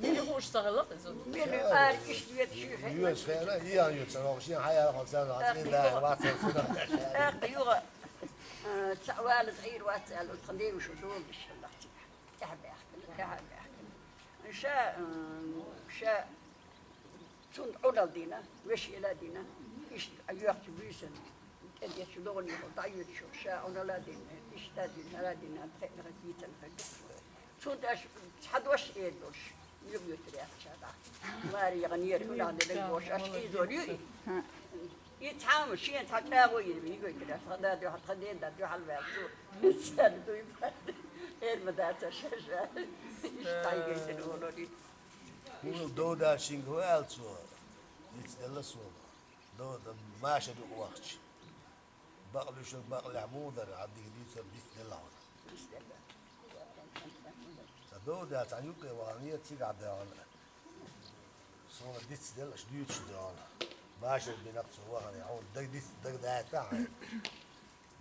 Мила хӀуш ца хилла иза? Мила ара иштта вета ши хӀе. Юьйцу хенахь, и а юьйцу, нохчийн хьаяла хьо ца вац, и да вац, ца вац. ТӀаккха юха, э, цхьа вала дӀийр вац аьлла, тхан девиша долуш хилла. ТӀаьхьа баьхкина, тӀаьхьа баьхкина. Ша, э, ша Цунна Ӏуналла дина, вешиъла дина, иштта йоьхчу буьйсанна, тӀедечу догӀанехула дӀайоьдуш, ша Ӏуналла дина, иштта дина, хӀара дина, тхаьънара дийцина хӀара. Цунна аша цхьа дош эр долуш, юхавоьттур яц ша дӀа. Маре яханера, хӀунда дерг бохуш, аша хьийзор ю и? И цхьа а шена цхьа чӀагӀо йира, йигойтира, тхан да дуьхьал, тхан ден да дуьхьал ваьлла цо. Цаьрга дуй баьлла. Эр ма дац аша ша. Иштта дӀайигайтина волури. ХӀунда дов даьлча шинга хӀун аьлла цо? Диц делла суна. Дов дан маша юкъа вахча. Бакълуьйш бакълехь муха дара, хьан дика дийцар диц делла хьуна. Сан дов даьлча цхьана юкъе вахана, цигахь даьхна. Суна диц делла, аш дуьйцуш даьхна. Маша бинарг цо вахана, хьуна даг диц, даг даьтта хьайна.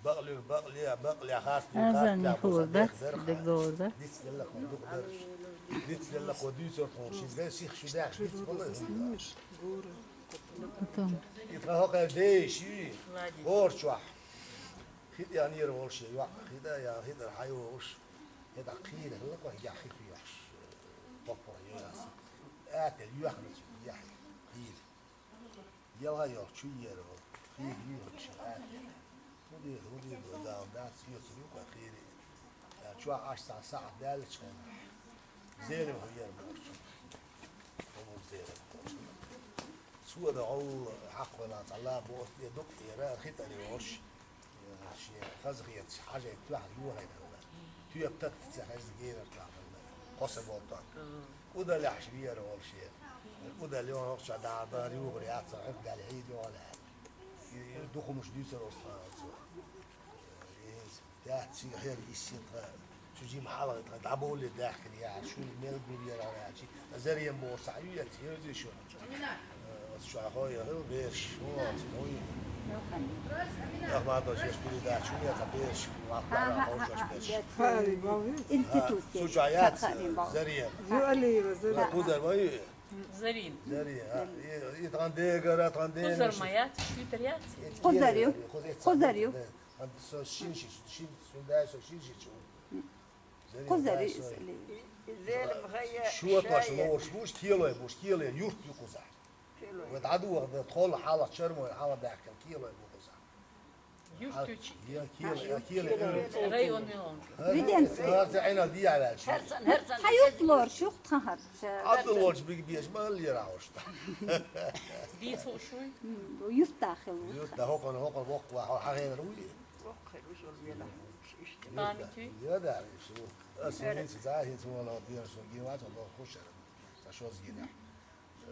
Бакълуьйш бакъле, бакъле хастуьйш, хастуьйш, хьо сан дехдарх. Диц делла хьо дукха дараш. Диц делла хьо дуьйцур тхуна, ши дай сих шу даьхча диц хьо лай хӀума. Потом. И тхан хӀокхара дейша юй, хӀора чохь. Хи тӀе ян йира волуш я йоӀ, хи тӀе ян, хи тӀера хьайогӀуш. ХӀетахь кхийра хилла кхо хӀигехь хи кхоьхьуш. Боккхахь йоьллас. Ател йоьхна цу яхь, кхийра. Ялха йолчу чу ера вала, хийра юьйхира ши ател. ХӀун дийр, хӀун дийр, вай Дала дац, оьцур ю кхой хийра. Ша чохь Ӏаш цхьа сахьт даьллачу хенахь, Зелим хӀу ера бохучу. ХӀун бу Зелим бохучу. Цо дан гӀовла хьакхойла цхьа ла боху тӀе дукха ера, хи тӀера йолуш. Шен хазахеташ хьажайта тоьхна юхайна хилла. Тоьпа татта ца хезна генар тоьхна хилла. Кхо са болу тӀом. Кудалехьаш веара волу шен. Кудал йохьа чохь дагӀа дара юхур яц, хьуьнкадаьлла хьийда йохьа аьлла. И, и дукха хӀумаш дуьйцур оцу хана цо. И дац цига хьера иссина тхан, чу жима хьалха тхан дӀабовле даьхкина яхьа, шуна мел гур яра аьлчи, Зарем бохуш цхьа ю яц, хьерзий шуна. Э, оцу чохь хой яхил берш, хӀун оцу, хӀун ю? Ахмадович, еш передача, хӀун яц, берш, вахтара, ховшаш берш. Институт. Цу чохь яц, Зарем. Ю Алиева, Зарем. Кузар ма ю? Зарим. Зарим, а, и, и тхан дегара, тхан дегара. Кузар ма яц, шуьйтар яц? Кузар ю. Кузар ю. Со шин шиш, шин, сун дай со шин шиш. Кхузара иза ли? Шо тош лоруш гуш, кийлой буш, кийлой юрт ю кхузахь. Вай дӀадуха дан, тхол хьала, чармой хьала баьхкина, кийлой бу кхузахь. Юрт ю чи? Я, кийлой, я, кийлой. Район ю. Виденский. Хьарца Ӏина дия ваьлча. Хьарца, хьарца. Хьан юрт лоруш ю тхан хьарца? Абдуллович биг беш ма лера хьош. Дийца шуй? Юрт дахил. Юрт да хокон, хокон воккла, хьо хьагенар уй. Воккхир уж вала вела. Иштта. Память ю? Я да, шу. Ас хӀинца, за хӀинца вала дера шу гин вац, вала хушар. Ца шоз гина.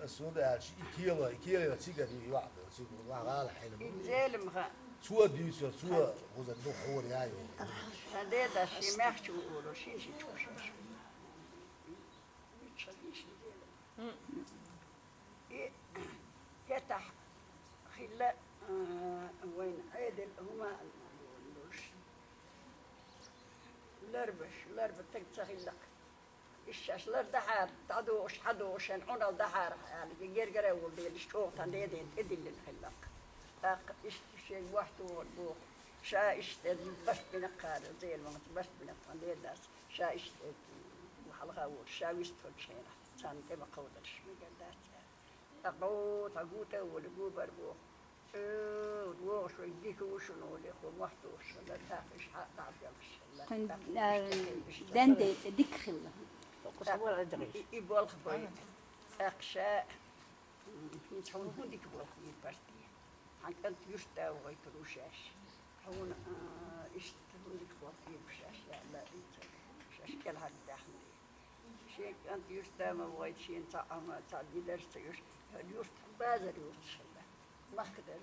Ас хӀунда аьлча, и кела, и кела цига ди йоӀ, цига ва гӀала хьайна. И зелимха. Цо дуьйцур, цо хуза ду хьур яй. Сан деда ши мягчу уро, ши ши чу ши. И хетахь хилла, а, вайн Ӏедал хӀума луш. Ларбаш, ларба таг ца хиллакх. Ишшаш лар дахьара, дӀадохуш, хьадохуш, шен Ӏунал дахьара, аьлла, гергара а волу дела, иштта чӀогӀа тхан деден тӀедиллина хиллакх. ТӀаккха иштта шен вахтугӀур боху. Ша иштта барт бинакхара, зелиманца барт бинакх тхан дедас. Ша иштта хьалха волуш, ша вистхуьлуш хенахь, царна тӀе ма кховдарш мегар дац аьлла. ТӀаккха гӀо, тхан гу тӀе а волу, гу бар боху. Э, вогӀуш вай дика ву шуна, олий, хӀун мохь тухуш хилла, тӀаккха иштта хьа дӀа а белхаш хилла. Кхин, тӀаккха а, иштта, иштта ден ден. Ден деца дика хилла. ТӀаккха и, и болх бай. ТӀаккха ша, м, хӀинца хьуна хӀун дика болх бийр партия? Хьан кӀант юьртда вахийтур ву шаьш. Хьуна, а, иштта хӀун дика болх бийр бу шаьш, яла, и ца, шаьш кӀелхьардаьхна. Шен кӀант юьртда ма вахийта, шена цхьа а хӀума, цхьа а дидарш ца йолуш, юьртахь базар йоцуш хилла. Махкара, м,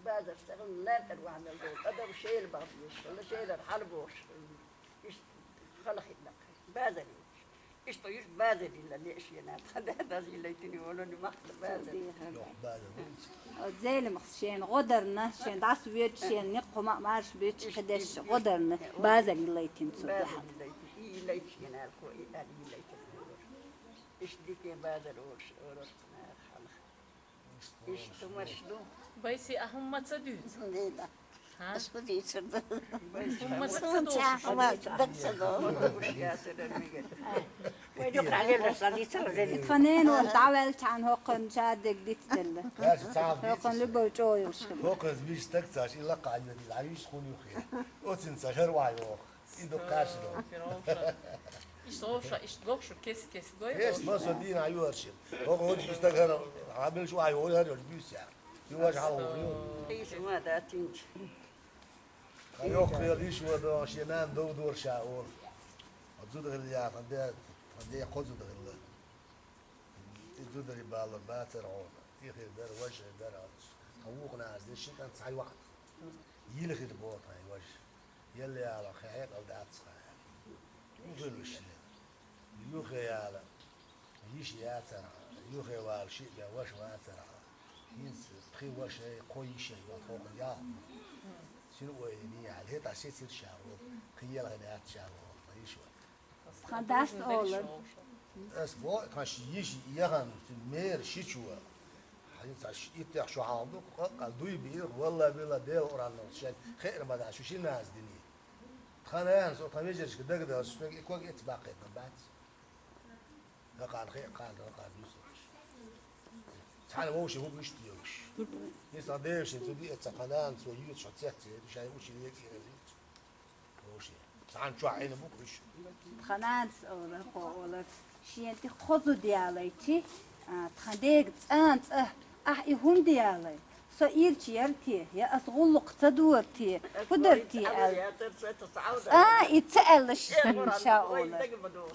базар ца хилла, лаьртӀара вахьа мел долу адам шела бахьа безаш хилла, шелара хьалабохуш хилла. Иштта хала хилла, базар йоцуш. Иштта юьртахь базар йилла леа шена, тхан дадас йиллайтина йолу махкара базар. Йох, базар. Оцу зелимхас шена гӀо дарна, шен дӀасавоьдуш, шен некъ хӀума а марша буьтуш, кхидерш гӀо дарна, базар йиллайтина цо дуьхьал. Иштта дика базар олуш, олуш нах хьалха. Иштта хӀумаш ду. Байси, а хӀумма ца дуьйцу? Дина. Ас хӀун дийцар ду? ХӀумма ца ца дохуш? Ца хӀума даг ца до. Тхан нена волу дӀаваьлчхьана хӀокхуьнан шадерг дицделла. ХӀокхуьнан любой чӀогӀа йолуш хилла. ХӀокхуьнца виш стаг цаш, и лакха а йоьдийла, а виш хӀун юххе? Оцин ца хӀара вай воху. И ду кхаьрша ду. Иштта вовша, иштта гохшу кес-кес гой. Кес ма со дийна а юхаршина. ХӀокху хӀуьтту стаг хӀара хьабилш вай воху, хӀара йолуш буьйса. Юхаш хьалхо ю. Иштта ма дацинчу. Хан йоккха хила йиш ван догӀу, шен нана дов дора ша олу. Хьо зуда хилла яхана де, тхан де кхо зуда хилла. И зударий баллар бацара хьуна. И хир дара, важа хир дара хьуна. Тхан вукху нанас де ши кӀант цхьа йоӀ. Йила хир боху тхан важа. Елла яла, хьекъал дац хьан. Юхе вуьш. Юхе яла. Йиш яцара. Юхе вала шиъ бен ваша вацара. ХӀинца пхи ваша, кхо йиш йолу хӀокху ял. Цуьнан ойла йиъ хьал. ХӀетахь сецира ша ву. Кхин елхина яц ша ву. Йиш ву. Тхан дас олар. Ас бо, тхан ши йиш яхан, цуьнан мера шичо. Хьан ца ш-, иттех шу хьалха ду, къа-, къа дуй биира, валла билла Дела Къуръан долуш шайн хеара ма дац, шу ши наз дини. Тхан нанас, тхан вежаршка дагадалаш, соьга и ког эца баккхийтина бац. Хакъан хе-, кхана, хакъан юсуш. Цхьана вовши хӀума иштта йолуш. Иза тхан девашин цу диэца тхан нана, цо юьйцу шо цецъе, шайн учи векъе. Вовши. Цхьана чохь Ӏина бу уьш. Тхан нанас олар, хьо олар, шена тӀе кхо зуда ялайчи, а, тхан дега цӀан цӀа, ахь и хӀунда ялай? Со ирча яра те, я ас гӀуллакх ца дора те, хӀун дара те аьлла. ЦӀа и ца аьлла ша олар.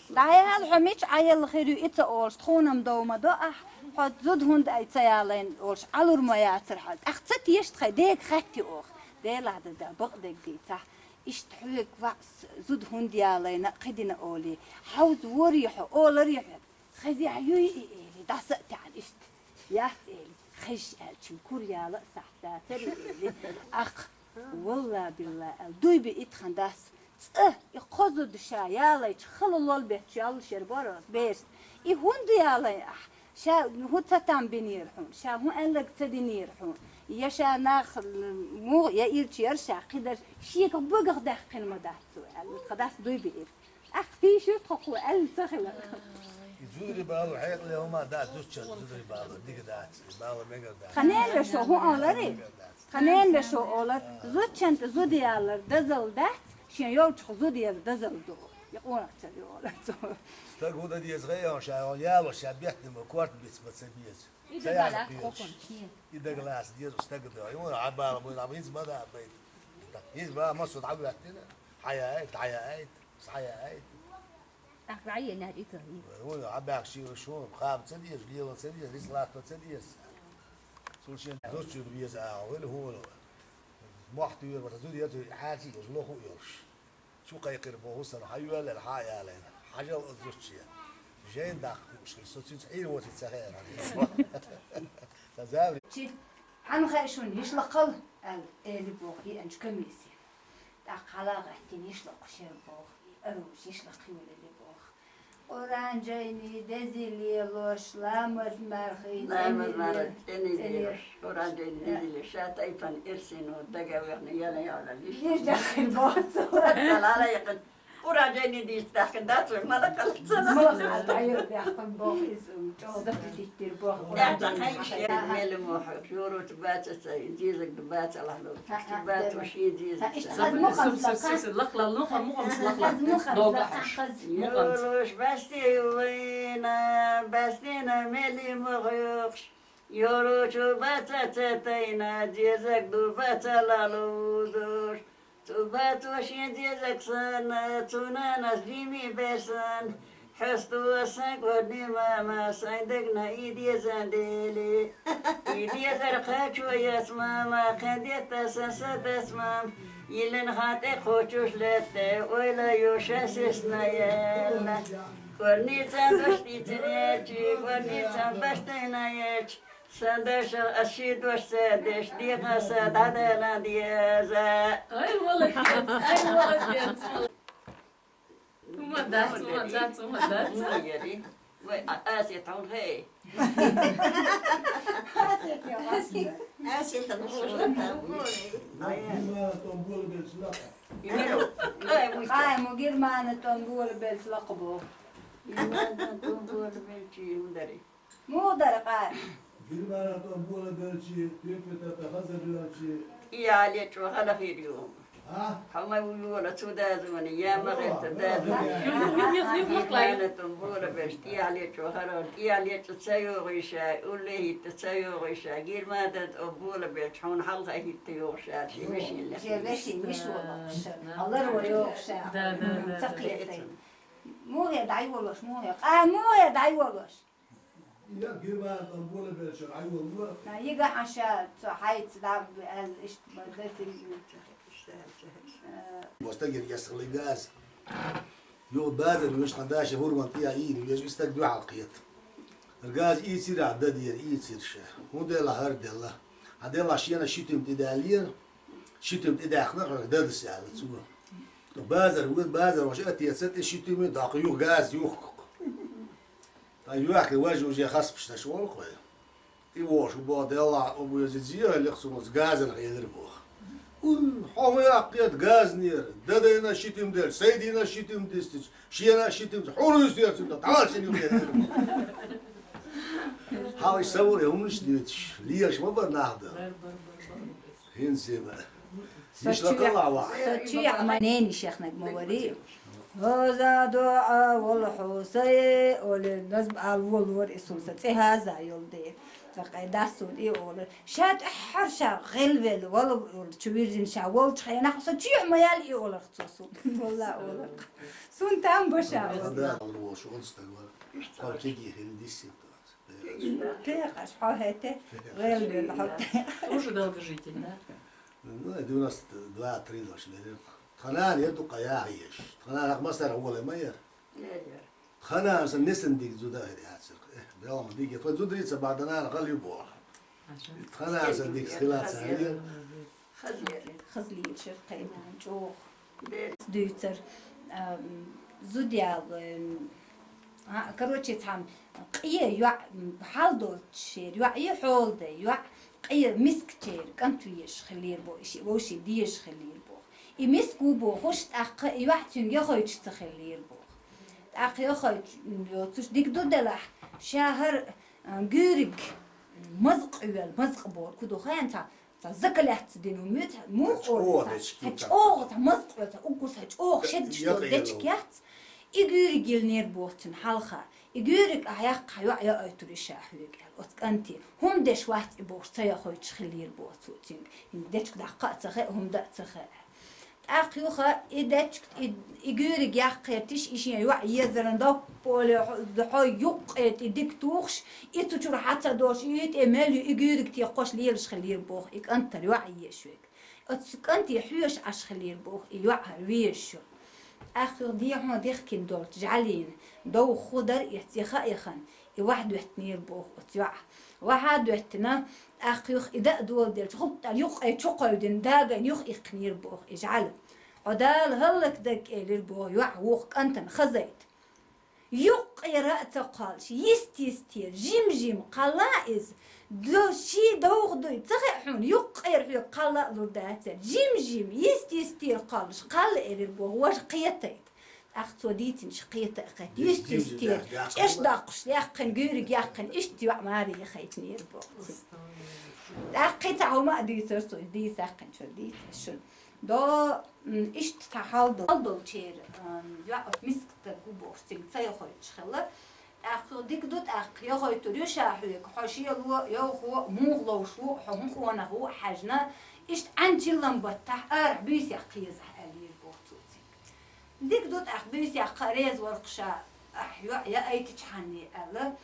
ДӀаяла хьо мича Ӏаелла хир ю и ца олуш, тхуна-м дов ма до ахь, хьо зуда хӀунда ай ца ялайн олуш, Ӏалур ма яцара хьал. ТӀаккха ца теша тхайн дега хатти оха. Делахь дан да, бакъдерг дийцахь. Иштта хьоьга ваъс зуда хӀунда ялайна а кхидина олий, хьовза ворий хьо, оларий хьоьга, хезехь юй и эли, дӀаса а таьӀна иштта. Яц эли, хезаш аьлча, кур яла а сахьт дацарий эли, ахь, валла-билла аьлла, дуй би и тхан дас, цӀа, и кхо зуда ша ялайча, хала лол бетташ йоллуш яр бора берст. И хӀунда ялай ахь? Ша хӀун ца там бинера хьуна, ша хӀун аьлларг ца динера хьуна, я ша нах мугӀа, я ирча яра ша кхидар, шега багах даьккхина ма дац цо, аьлла, тхан дас дуй биира. ТӀаккха тийшира тхо кхо аьлла ца хилар. И зударий балу хьекъале хӀума дац, зудчан зударий балу дика дац, балу мегар дац. Тхан ненвешо хӀун оларий? Тхан ненвешо олар, зудчан тӀе зуда ялар дазал дац, шен йолчух зуда яр дазал ду. И къонахчар ю олар цо. Стаг хӀун дан деза гӀайгӀа ша, ялош ша беттина ма корта биц ма ца беза. Ца яла кхочуш. И дагалаца деза стаг дан. Юна хьан бала буйла, хӀинца ма да а байта. ХӀинца ма, ма со дӀавоьттина. Хьаяйта, дӀаяйта, схьаяйта. ТӀаккха вӀайеннад ицу. Вай, вай, Ӏабаьхка шийла шуна, хаба ца деза, лела ца деза, рицкъ латта ца деза. Цул шен зудчуьра веза агӀо, вай хӀуна. Мохь туьйра вара зуда яцу хьаьрций йолуш, лоху а йолуш. Чу кхайкхира боху сан, хьан йоьллера, хьан а ялийна. Хьажал а зудче. Жайна даккха хууш хила, со цуьнца Ӏийр воций ца хаьара. Сан забри. Чи, хьан хаьа шуна, йишлакхал, аьлла, эли боху, еанчу комисси. ТӀаккха хьала гӀаьттина йишлакхуш яра боху, и аруш йишлакх йолале боху. Къуръан жайни дези лелош, ламаз мархи Ламаз цӀени мархи ле-, цӀени цӀени лелош, Къуръан жайни дези ле, ша тайпан ирсино дага вехна яла яла лиш. Лиш дахин боху. Лала якъин. Къуръан жайни дийца дахкин дац, мала калцана. Мала калцана, дӀайо дахкин боху иза, чӀогӀа запретить дир боху. Къуръан жайни хьайшер мели мохьу, журут баца ца, дезаг ду баца лахло. Ишта бац ва шен деза. Ишта хаза мукъамца. Лакхлал нуха мукъамца лакхлал. Хаза мукъамца, хаза мукъамца. Йолуш бастий вайна, бастийна мели мохь йохуш. Йолучу баца ца тайна, дезаг ду баца лахло вузуш. Цу бацо шен дезаг санна, цу нанас жимий бер санна. Хьоьсту сан кӀорни мама, сайн дагна и дезан дели. И дезар кхачо яц мама, кхин детта сан са дац мама. Йиллина хан тӀе кхочуш лаьтта, ойла йо шайн сесна яьлла. КӀорницан дош дийцина яьлчи, кӀорницан баштайна яьлчи. Сан дашах ас ши дош ца деш, декъа са дӀадала деза. Ай, молодец, ай, молодец. Хьума дац, хьума дац, хьума дац. Хьума яри. Вай, а, Асет, хьуна хей. Асет, я, Асет. Асет, ну, что там? Ай, я. Германа тон бола белча лакха. Именно. Ай, муьтта. Ай, му Германа тон бола белча лакха бо. Германа тон бола белча, хьуна дари. Муха дара къа? Германа тон бола белчи, пепе тата хаза белчи. И Ӏалечо хала хир ю. А? Хьо ма ву йола цу дазони, я ма гӀерта дазони. Юх, юх, юх, юх, юх, лай. Германа тон бола белчи, и Ӏалечо хала, и Ӏалечо ца йогӀийша, улле хӀитта ца йогӀийша, Германа тон бола белчи, хьуна хьалха хӀитта йогӀуша, ши вешин ле. Ши вешин миш вола. Алар ва йогӀуша. Да, да, да, да. Ца кхеттай. Муха дӀайволаш, муха. Къа муха дӀайволаш? Я Германа тон бола белча Ӏайвалла. На, йига хьан ша, цо хьайца дӀа аьлла, иштта ма даций. Бо стагера эсхалла газ. Юха базар веш хьан даша хӀурман тӀе а ийна веш, и стаг дуьхьал кхета. Газ ийцира, дадера ийцира ша. ХӀун делла, хӀара делла. Хьан делла шена шитим тӀе даьллера. Шитим тӀе даьхна хьоьга дадас аьлла цо. Базар ву, базар ваша а теца тӀе шитим, даккха юха газ юхкух. Ткъа юьхки важа уже хасбаш даш волу хой. И вошу бо делла обу яза зига лекцунус газан хилир бо. Уй, хьо хӀун яккхед газнера, дадайна шитим дерш, сайдина шитим дистич, шена шитим, хьуна юсерцунда, тхьал шин юхер. Хьал савур е хӀумнаш дитиш, леш ма бар нах да. ХӀинца ма. Со Мишла чуья-, кхалла вахь. Со чуья ма нени шехнаг ма вари. Хоза дуа вол хьусай, оле назб ал вол вор исун са цӀе хаза йол де. Са къайдас сун и оле. Ша тӀеххьар ша гӀелвел вол чу вирзин ша волчхье нах со чуья ма ял и олар цо сун. Валла олар. Сун там баша. Да, он вошел стагвар. Квартиги хин диссин. Кхекъаш, хьо хӀете, гӀелвелла хьо те. Тоже долгожитель, да? Ну, девяносто два, три ноль, наверное. Тханан я дукха яхьеш. Тханан ах масар гӀоле ма яр. Тханан сан несан диг зуда хир яцар. Э, белам диг, тхо зудрица баданан гӀал ю бо. Тханан сан диг хилаца яр. Хазлер. Хазлер шер кхайна, чӀогӀа. Дуьйцар, а, зудял, м, а, короче, цхьан къе йоӀ, м, хьал доцуш шер, йоӀ и хьола дай, йоӀ къе мискачер, кӀант везаш хилира бо, и ши, вовши дезаш хилира бо. И миск ву бохуш, тӀаккха и йоӀ цуьнга яхойчу ца хилира бо. ТӀаккха яхойчу, м, йоцуш дика ду делахь, ша хӀара, а, гуьриг мазкъ оьлла, мазкъ боху, ку ду хен цхьа, Цхьа закалаьцна дина хӀума ю, цхьа муха олу, цхьа чӀогӀа, цхьа мазкъо, цхьа уггар цхьа чӀогӀа шеддаш долу дечка яц. И гуьриг йиллинера боху цуьнан хьалха. И гуьриг ахь яккха хьан йоӀ яойтур иша хьоьга аьлла. Оцу кӀанте хӀума деш вац и бохуш ца яхойчуш хилира боху цо цуьнга. ХӀинца дечка даккха а ца хаьа, хӀума дан а ца хаьа. ТӀаккха юха и дечк-, и, и гуьйриг яккхийта тиша, и шен йоӀ езаран доп поле хьо, хьо юккъе тӀе дика тухуш, и цу чуьра хьа ца долуш, и тӀе мел ю, и гуьйриг текхош лелаш хиллера боху и кӀантара йоӀ езаш верг. Оцу кӀанте хьоьжуш Ӏаш хиллера боху и йоӀ хӀара везаш йолу. ТӀаккха юха дехьо дихкина долчу жӀаьлина довха хӀу дара эцна, яха а яхана, и ваха доьттинера боху оцу йоӀа. Ваха а доьттина, тӀаккха юха и даа доладелча, гӀуллакх тӀера юккъе чу кхевдина, дагайна юха иккхинера боху и жӀаьла. Ӏо Дала хӀаллакдерг, элира боху йоӀа вукху кӀантана хазийта. Юккъера а ца кхоллуш, йист-йистера, жим-жим кхалла иза. До-, шен довха дуй, ца хаьа хьуна, юккъера хьоьга кхалла а лур дацара. Жим-жим, йист-йистера кхоллуш, кхалла, элира боху, важа кхетайта. ТӀаккха цо дийцинчу кхета а кхетта, йист-йистера, чӀеш доккхуш, яьккхина, гуьйриг яьккхина, иштта йоӀ маре яхийтинера боху цуьнан. ТӀаккха кхин цхьа хӀума а дуьйцура цо, дийца яьккхинчуьра дийцира шуна. До, м, иштта цхьа хьал долу, хьал долчеран, м, йоӀ оцу мискачу стага ву бохуш, цуьнга ца яхийтуш хилла. ТӀаккха цо: «Дика ду, тӀаккха яхийтур ю ша хьоьга, хьо шело а, йовхо а, муха ловш ву а, хьо хӀун къонах ву а хьаьжна, иштта Ӏаьнан чиллан баттахь арахь буьйсехь кхезахь», — аьллера боху цо цуьнга. «Дика ду, тӀаккха буьйсехь кха, реза вара-кх ша, ахь йоӀ яийтичхьана», — аьлла,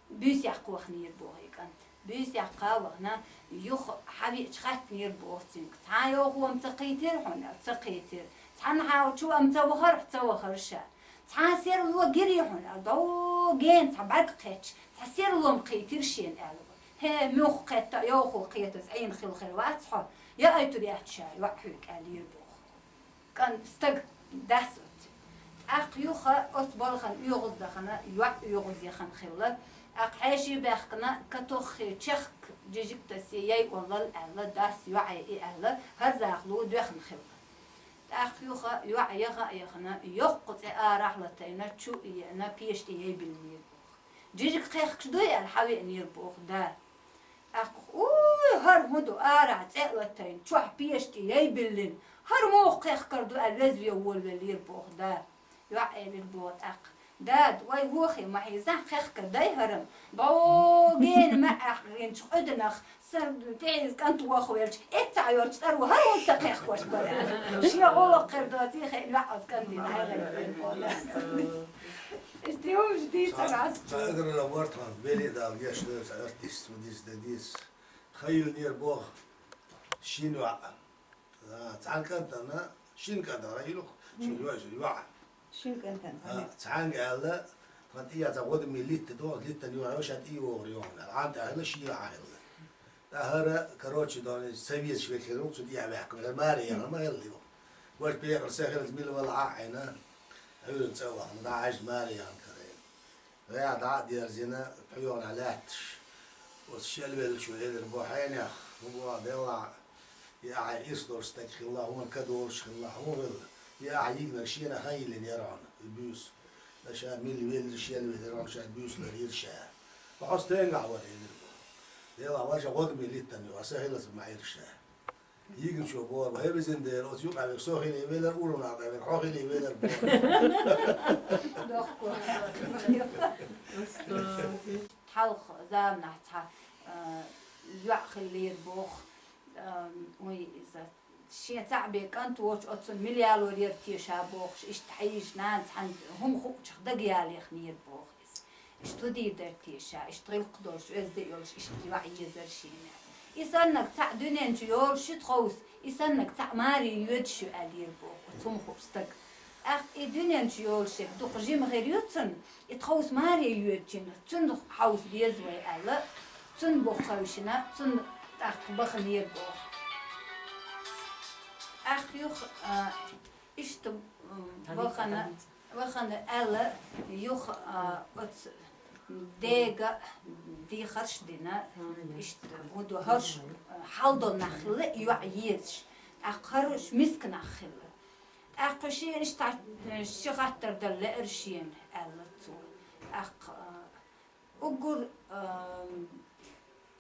буьйсехь кхоьхинера боху и кӀант. Буьйсехь кха а вахана, юха хьавеача хаьттинера боху цуьнга: «Цхьа а йовхо-м ца кхийтира хьуна?» — аьлла. «Ца кхийтира». «Цхьанхьа чу-м ца вахара, ца вахара ша?» «Цхьа серло гирий хьуна?» — аьлла. «Догена цхьа бӀаьрг кхетча, цхьа серло-м кхийтира шена», — аьлла. «ХӀе, муьлхха кхетта а йовхо кхетаза Ӏийна хилла хир вац хьо, яийтур яц ша йоӀ хьоьга», — аьллера боху. КӀант, стаг, дас оцу. ТӀаккха юха оцу балхана оьгӀаз дахана, йоӀ оьгӀаз яхана хилла. ТӀаккха хьеший баьхкина, катоххий чехка жижиг тасе яй оллал аьлла, дас йоӀе и аьлла, хӀара захало доьхна хилла. ТӀаккха юха йоӀ яха а яхана, йоккха цӀе арахь латийна, чу а еана, пешан тӀе яй биллинера боху. «Жижиг кхехкаш дуй?» — аьлла, хьавеанера боху да. ТӀаккха: «Уй, хӀара хӀун ду, арахь цӀе а латийна, чохь пешан тӀе яй биллина, хӀара муха кхехкар ду?» — аьлла, веза вен волавеллера боху да. ЙоӀ элира боху тӀаккха: «Дада, вай вохе ма хьийзахь, кхехкар дай хӀара-м. Догена маьӀӀехь гӀинчу къуьданах сан тӀехьийза кӀант вохвелча, эццахь йолчу цӀаро хӀара хӀунда ца кхехкош бара?» — аьлла. Шен гӀуллакх хир доций хиъна, йоӀ оцу кӀантана хьайгӀайбина боху да. Иштта хӀумаш дийцар ас. Цхьа агронома вара тхуна, Вели Дала гечдойла, цхьа артист ву, дийца де дийца. Хан йиллинера боху шина йоӀ. А, цхьана кӀантана, шина кӀантана хан йиллина, шина йоӀ, шина йоӀ. Шина кӀантана. А, цхьаьнга аьлла, тхан тӀе цхьа гӀодаме литта догӀу, литтана йоӀ, ша тӀе вогӀур йоӀ, аьлла. Ӏан тӀе а хилла, ши йоӀ а хилла. ТӀаьхьара, короче, дона ца везаш верг хилла, цу тӀехь ваьккхина, маре яхана ма хилла юха. Вайша пекъар са хилла, мила вала Ӏа а Ӏийна, Ӏуьйранна цӀа а вахана, дӀа хьаьжна маре яхана карайна. ГӀа дӀа а дерзина, пхьоьгӀанахь лаьтташ. Оцу шелвеллачо элира боху: «Хьенех, хӀун боху делахь, и ахьа ирс долуш стаг хилла, хӀуна ка долуш хилла, хӀун хилла? И ахьа йигнарг шена хан йиллина яра хьуна, и буьйса. Ткъа ша милла веллира, шелвеллира хьуна, ша буьйса ларйира ша. Хьо стенгахь вара?» — элира боху. «Делахь вара ша гӀодаме литтана ю, аса хилаца ма Ӏийра ша». Йигначо боху: «ХӀай везан Дела, оцу юкъа верг со хилий велар, урамна тӀе верг хьо хилий велар», — боху. Дохко. Хьалха заманахь цхьа, а, йоӀ хиллера боху, а, вай иза, шен цхьаъ бен кӀант воцуш, оцунна мила ялор яра теша бохуш, иштта хьийзаш, нана цхьаьна хӀума хуучух дагаяла яхнера боху иза. Иштта хӀу дийр дара теша, иштта гӀиллакх долуш, оьзда а йолуш, иштта йоӀ езара шена. И саннарг цхьаъ дуьнен чу йолуш ю тховса, и саннарг цхьаъ маре йоьдуш ю, аьллера боху оцу хӀума хууш стага. ТӀаккха и дуьнен чу йолуш ерг дукха жима хир ю цунна, и тховса маре йоьдучунна, цунна хьовса деза вай аьлла, цунна бух хевшина, цунна тӀаккха баханера боху. ТӀаккха юха, а, Иштта, м, вахана, вахана аьлла, юха, а, оцу дега дехарш дина, иштта, хӀун ду, хӀорш, а, хьал долу нах хилла, и йоӀ езаш. ТӀаккха хӀорш миска нах хилла. ТӀаккха шена иштта, э, ши хаттар дала лаьара шена, аьлла цо. ТӀаккха, а, Уггар, ам,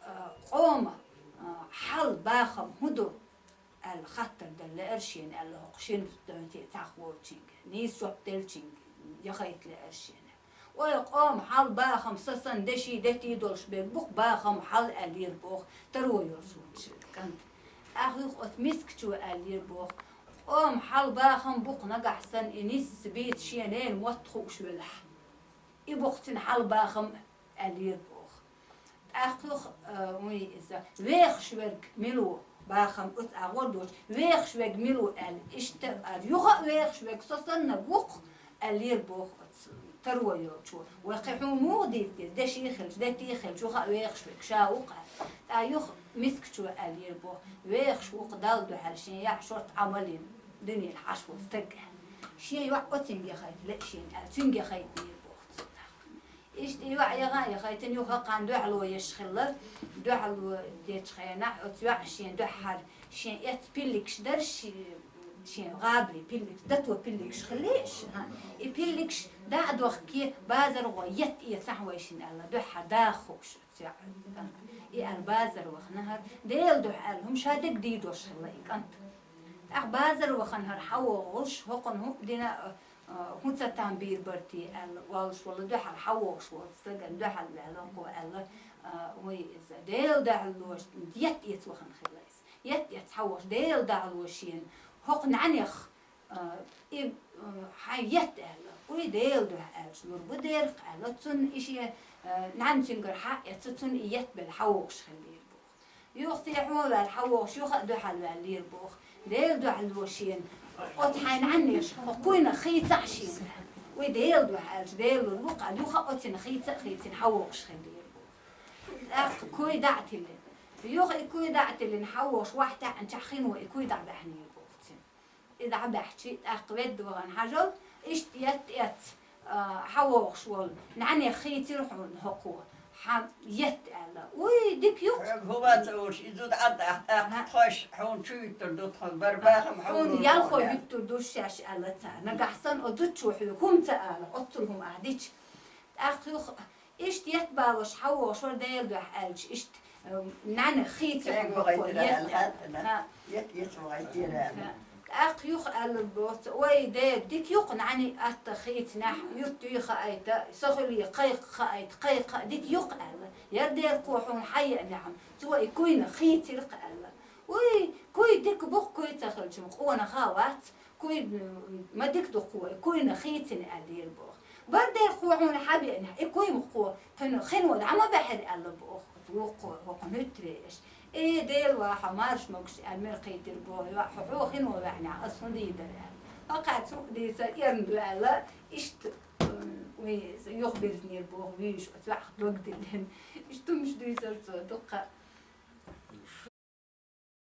а, къоман, а, хьал, бахам хӀун ду аьлла хаттар дала лаьара шена аьлла, хӀокху шина дойте цхьаъ волчуьнга, нийса жоп деллачуьнга яхайта лаьара шена. Ой, къоман хьал, бахам, сан санна деши, дети долуш берг бу-кх бахам, хьал аьллера боху, таро йолуш волчу кӀанта. ТӀаккха юха оцу мискачо аьллера боху, Ома хьал бахам бу-кх нагахь санна и нисса бийца шен ненан мотт хууш велахь. И бу-кх цуьнан хьал бахам, аьллера боху. ТӀаккха юха, а, вуй иза, вехаш верг мила ву, бахам оцу агӀор доцуш, вехаш верг мила ву аьлла, иштта а аьлла, юха а вехаш верг со саннарг ву-кх, аьллера боху оцу таро йолчо. Вай кхин хьуна муха дийца деза, деши хилча, дети хилча, юха а вехаш верг ша ву-кх аьлла. ТӀаккха юха мискачо аьллера боху, вехаш ву-кх Далла дуьхьал шен яа шорта Ӏамал йина дуьненахь Ӏаш волу стаг аьлла. Шен йоӀ оцуьнга яхайта лаьа шена аьлла, цуьнга яхайтинера боху цо тӀаккха. Иштта и йоӀ яха а яхайтина, юха кхана дуьхьало еш хилла, дуьхьало дечу хенахь оцу йоӀа шен дуьххьара шен эцна пиллигаш дара ши-, шен гӀабали пиллигаш, дато пиллигаш хилла уьш, хӀа. И пиллигаш дӀа а дохкий, базар гӀо етта эцахь вайшинна аьлла, дуьххьара даха хууш оцу йоӀа кӀанта. И аьлла базар вахана хӀара, Делан дуьхьа аьлла, хӀума ша дерг дийр долуш хилла и кӀант. ТӀаккха базар вахана хӀара хьан вогӀуш, хӀокхунна хӀуъа дина, а, хӀун ца там бийр бара те аьлла, воллуш волу дуьхьал хьан вогӀуш волу стагана дуьхьал ваьлла, кхо аьлла, а, вай иза Делан дуьхьало етта эца вахана хилла иза. Етта эца хьан вогӀуш, Делан дуьхьало шена хӀокху нӀаьнех, а, и, а, хьайн етта аьлла. Уй Делан дуьхьа аьлча, лур бу дерах аьлла, цунна и шен, а, нӀаьна цуьнгара хьан а эцна, цунна и етта белла хьан вогӀуш хиллера боху. Юха цӀе хьуна ваьлла хьан вогӀуш, юха а дуьхьал ваьллера боху. Делан дуьхьало шена, оцу хьайн нӀаьннеша, хӀокхуьнах хийцахь шена. Уй Делан дуьхьа аьлча, Дела лур ву-кх аьлла, юха а оцуьнах хийца а хийцина хьан вогӀуш хиллера боху. ТӀаккха куй дӀа а тиллина. Юха и куй дӀа а тиллина, хьан вогӀуш вахь таьӀначохь хино и куй дӀа баьхьнера боху цуьнан. И дӀа баьхчи, тӀаккха ведда вахана хьажал, иштта етта эцна, а, хьан вогӀуш волу нӀаьнех хийцира хьуна хӀокхо, хьан етта аьлла. Уй, дика ю-кх. Хьоьга хӀун вац уьш, и зуда Ӏадда ахь, тӀаккха тхойш хьуна чу вуьттур ду тхо, бара бахам хьуна хьуна лур ялхой хьуна. Вуьттур ду шаьш аьлла цара. Нагахь санна оцу зудчо хьоьга хӀума ца ала, оццул хӀума ахь дича. ТӀаккха юха, иштта етта балош хьан вогӀуш вара Делан дуьхьа аьлча, иштта, э, нӀаьнех хийцира хьуна хӀокхо, етта аьлла. Ха. Етта, етта вахийтира аьлла. Ха. ТӀаккха юха аьлла боцу, вай, Дела, дика ю-кх нӀаьнех атта хийцинехь, юьртта юй хаийта, со хилий кхайкха хаийта, кхайкха, дика ю-кх аьлла. Яра дера кхо хьуна хьан еанехь, цо и куйнах хийцира-кх аьлла. Уй, куй дика бу-кх, куй ца хилча-м къонах а вац, куй, м, ма дика ду кхо, и куйнах хийцина аьллера боху. Бара дера кхо хьуна хьан беанехь, и куй-м кхо, кхуьнан хино дӀа ма баьхьира аьлла боху. Оцу вукхо, хӀокхунна хӀуьттуре еш. Э, Дела ваха, марш могуш аьлла, муьлхха кхийтира боху, йоӀ, хьо хьо хино ваьхьнехь, аса хӀун дийр дара аьлла. ХӀокхаьчча хӀуъа дийцар эрна ду аьлла, иштта, м, вай юхабирзинера боху вуьйш, оцу ваьхьа дог диллина. Иштта хӀумаш дуьйцура цо дуккха.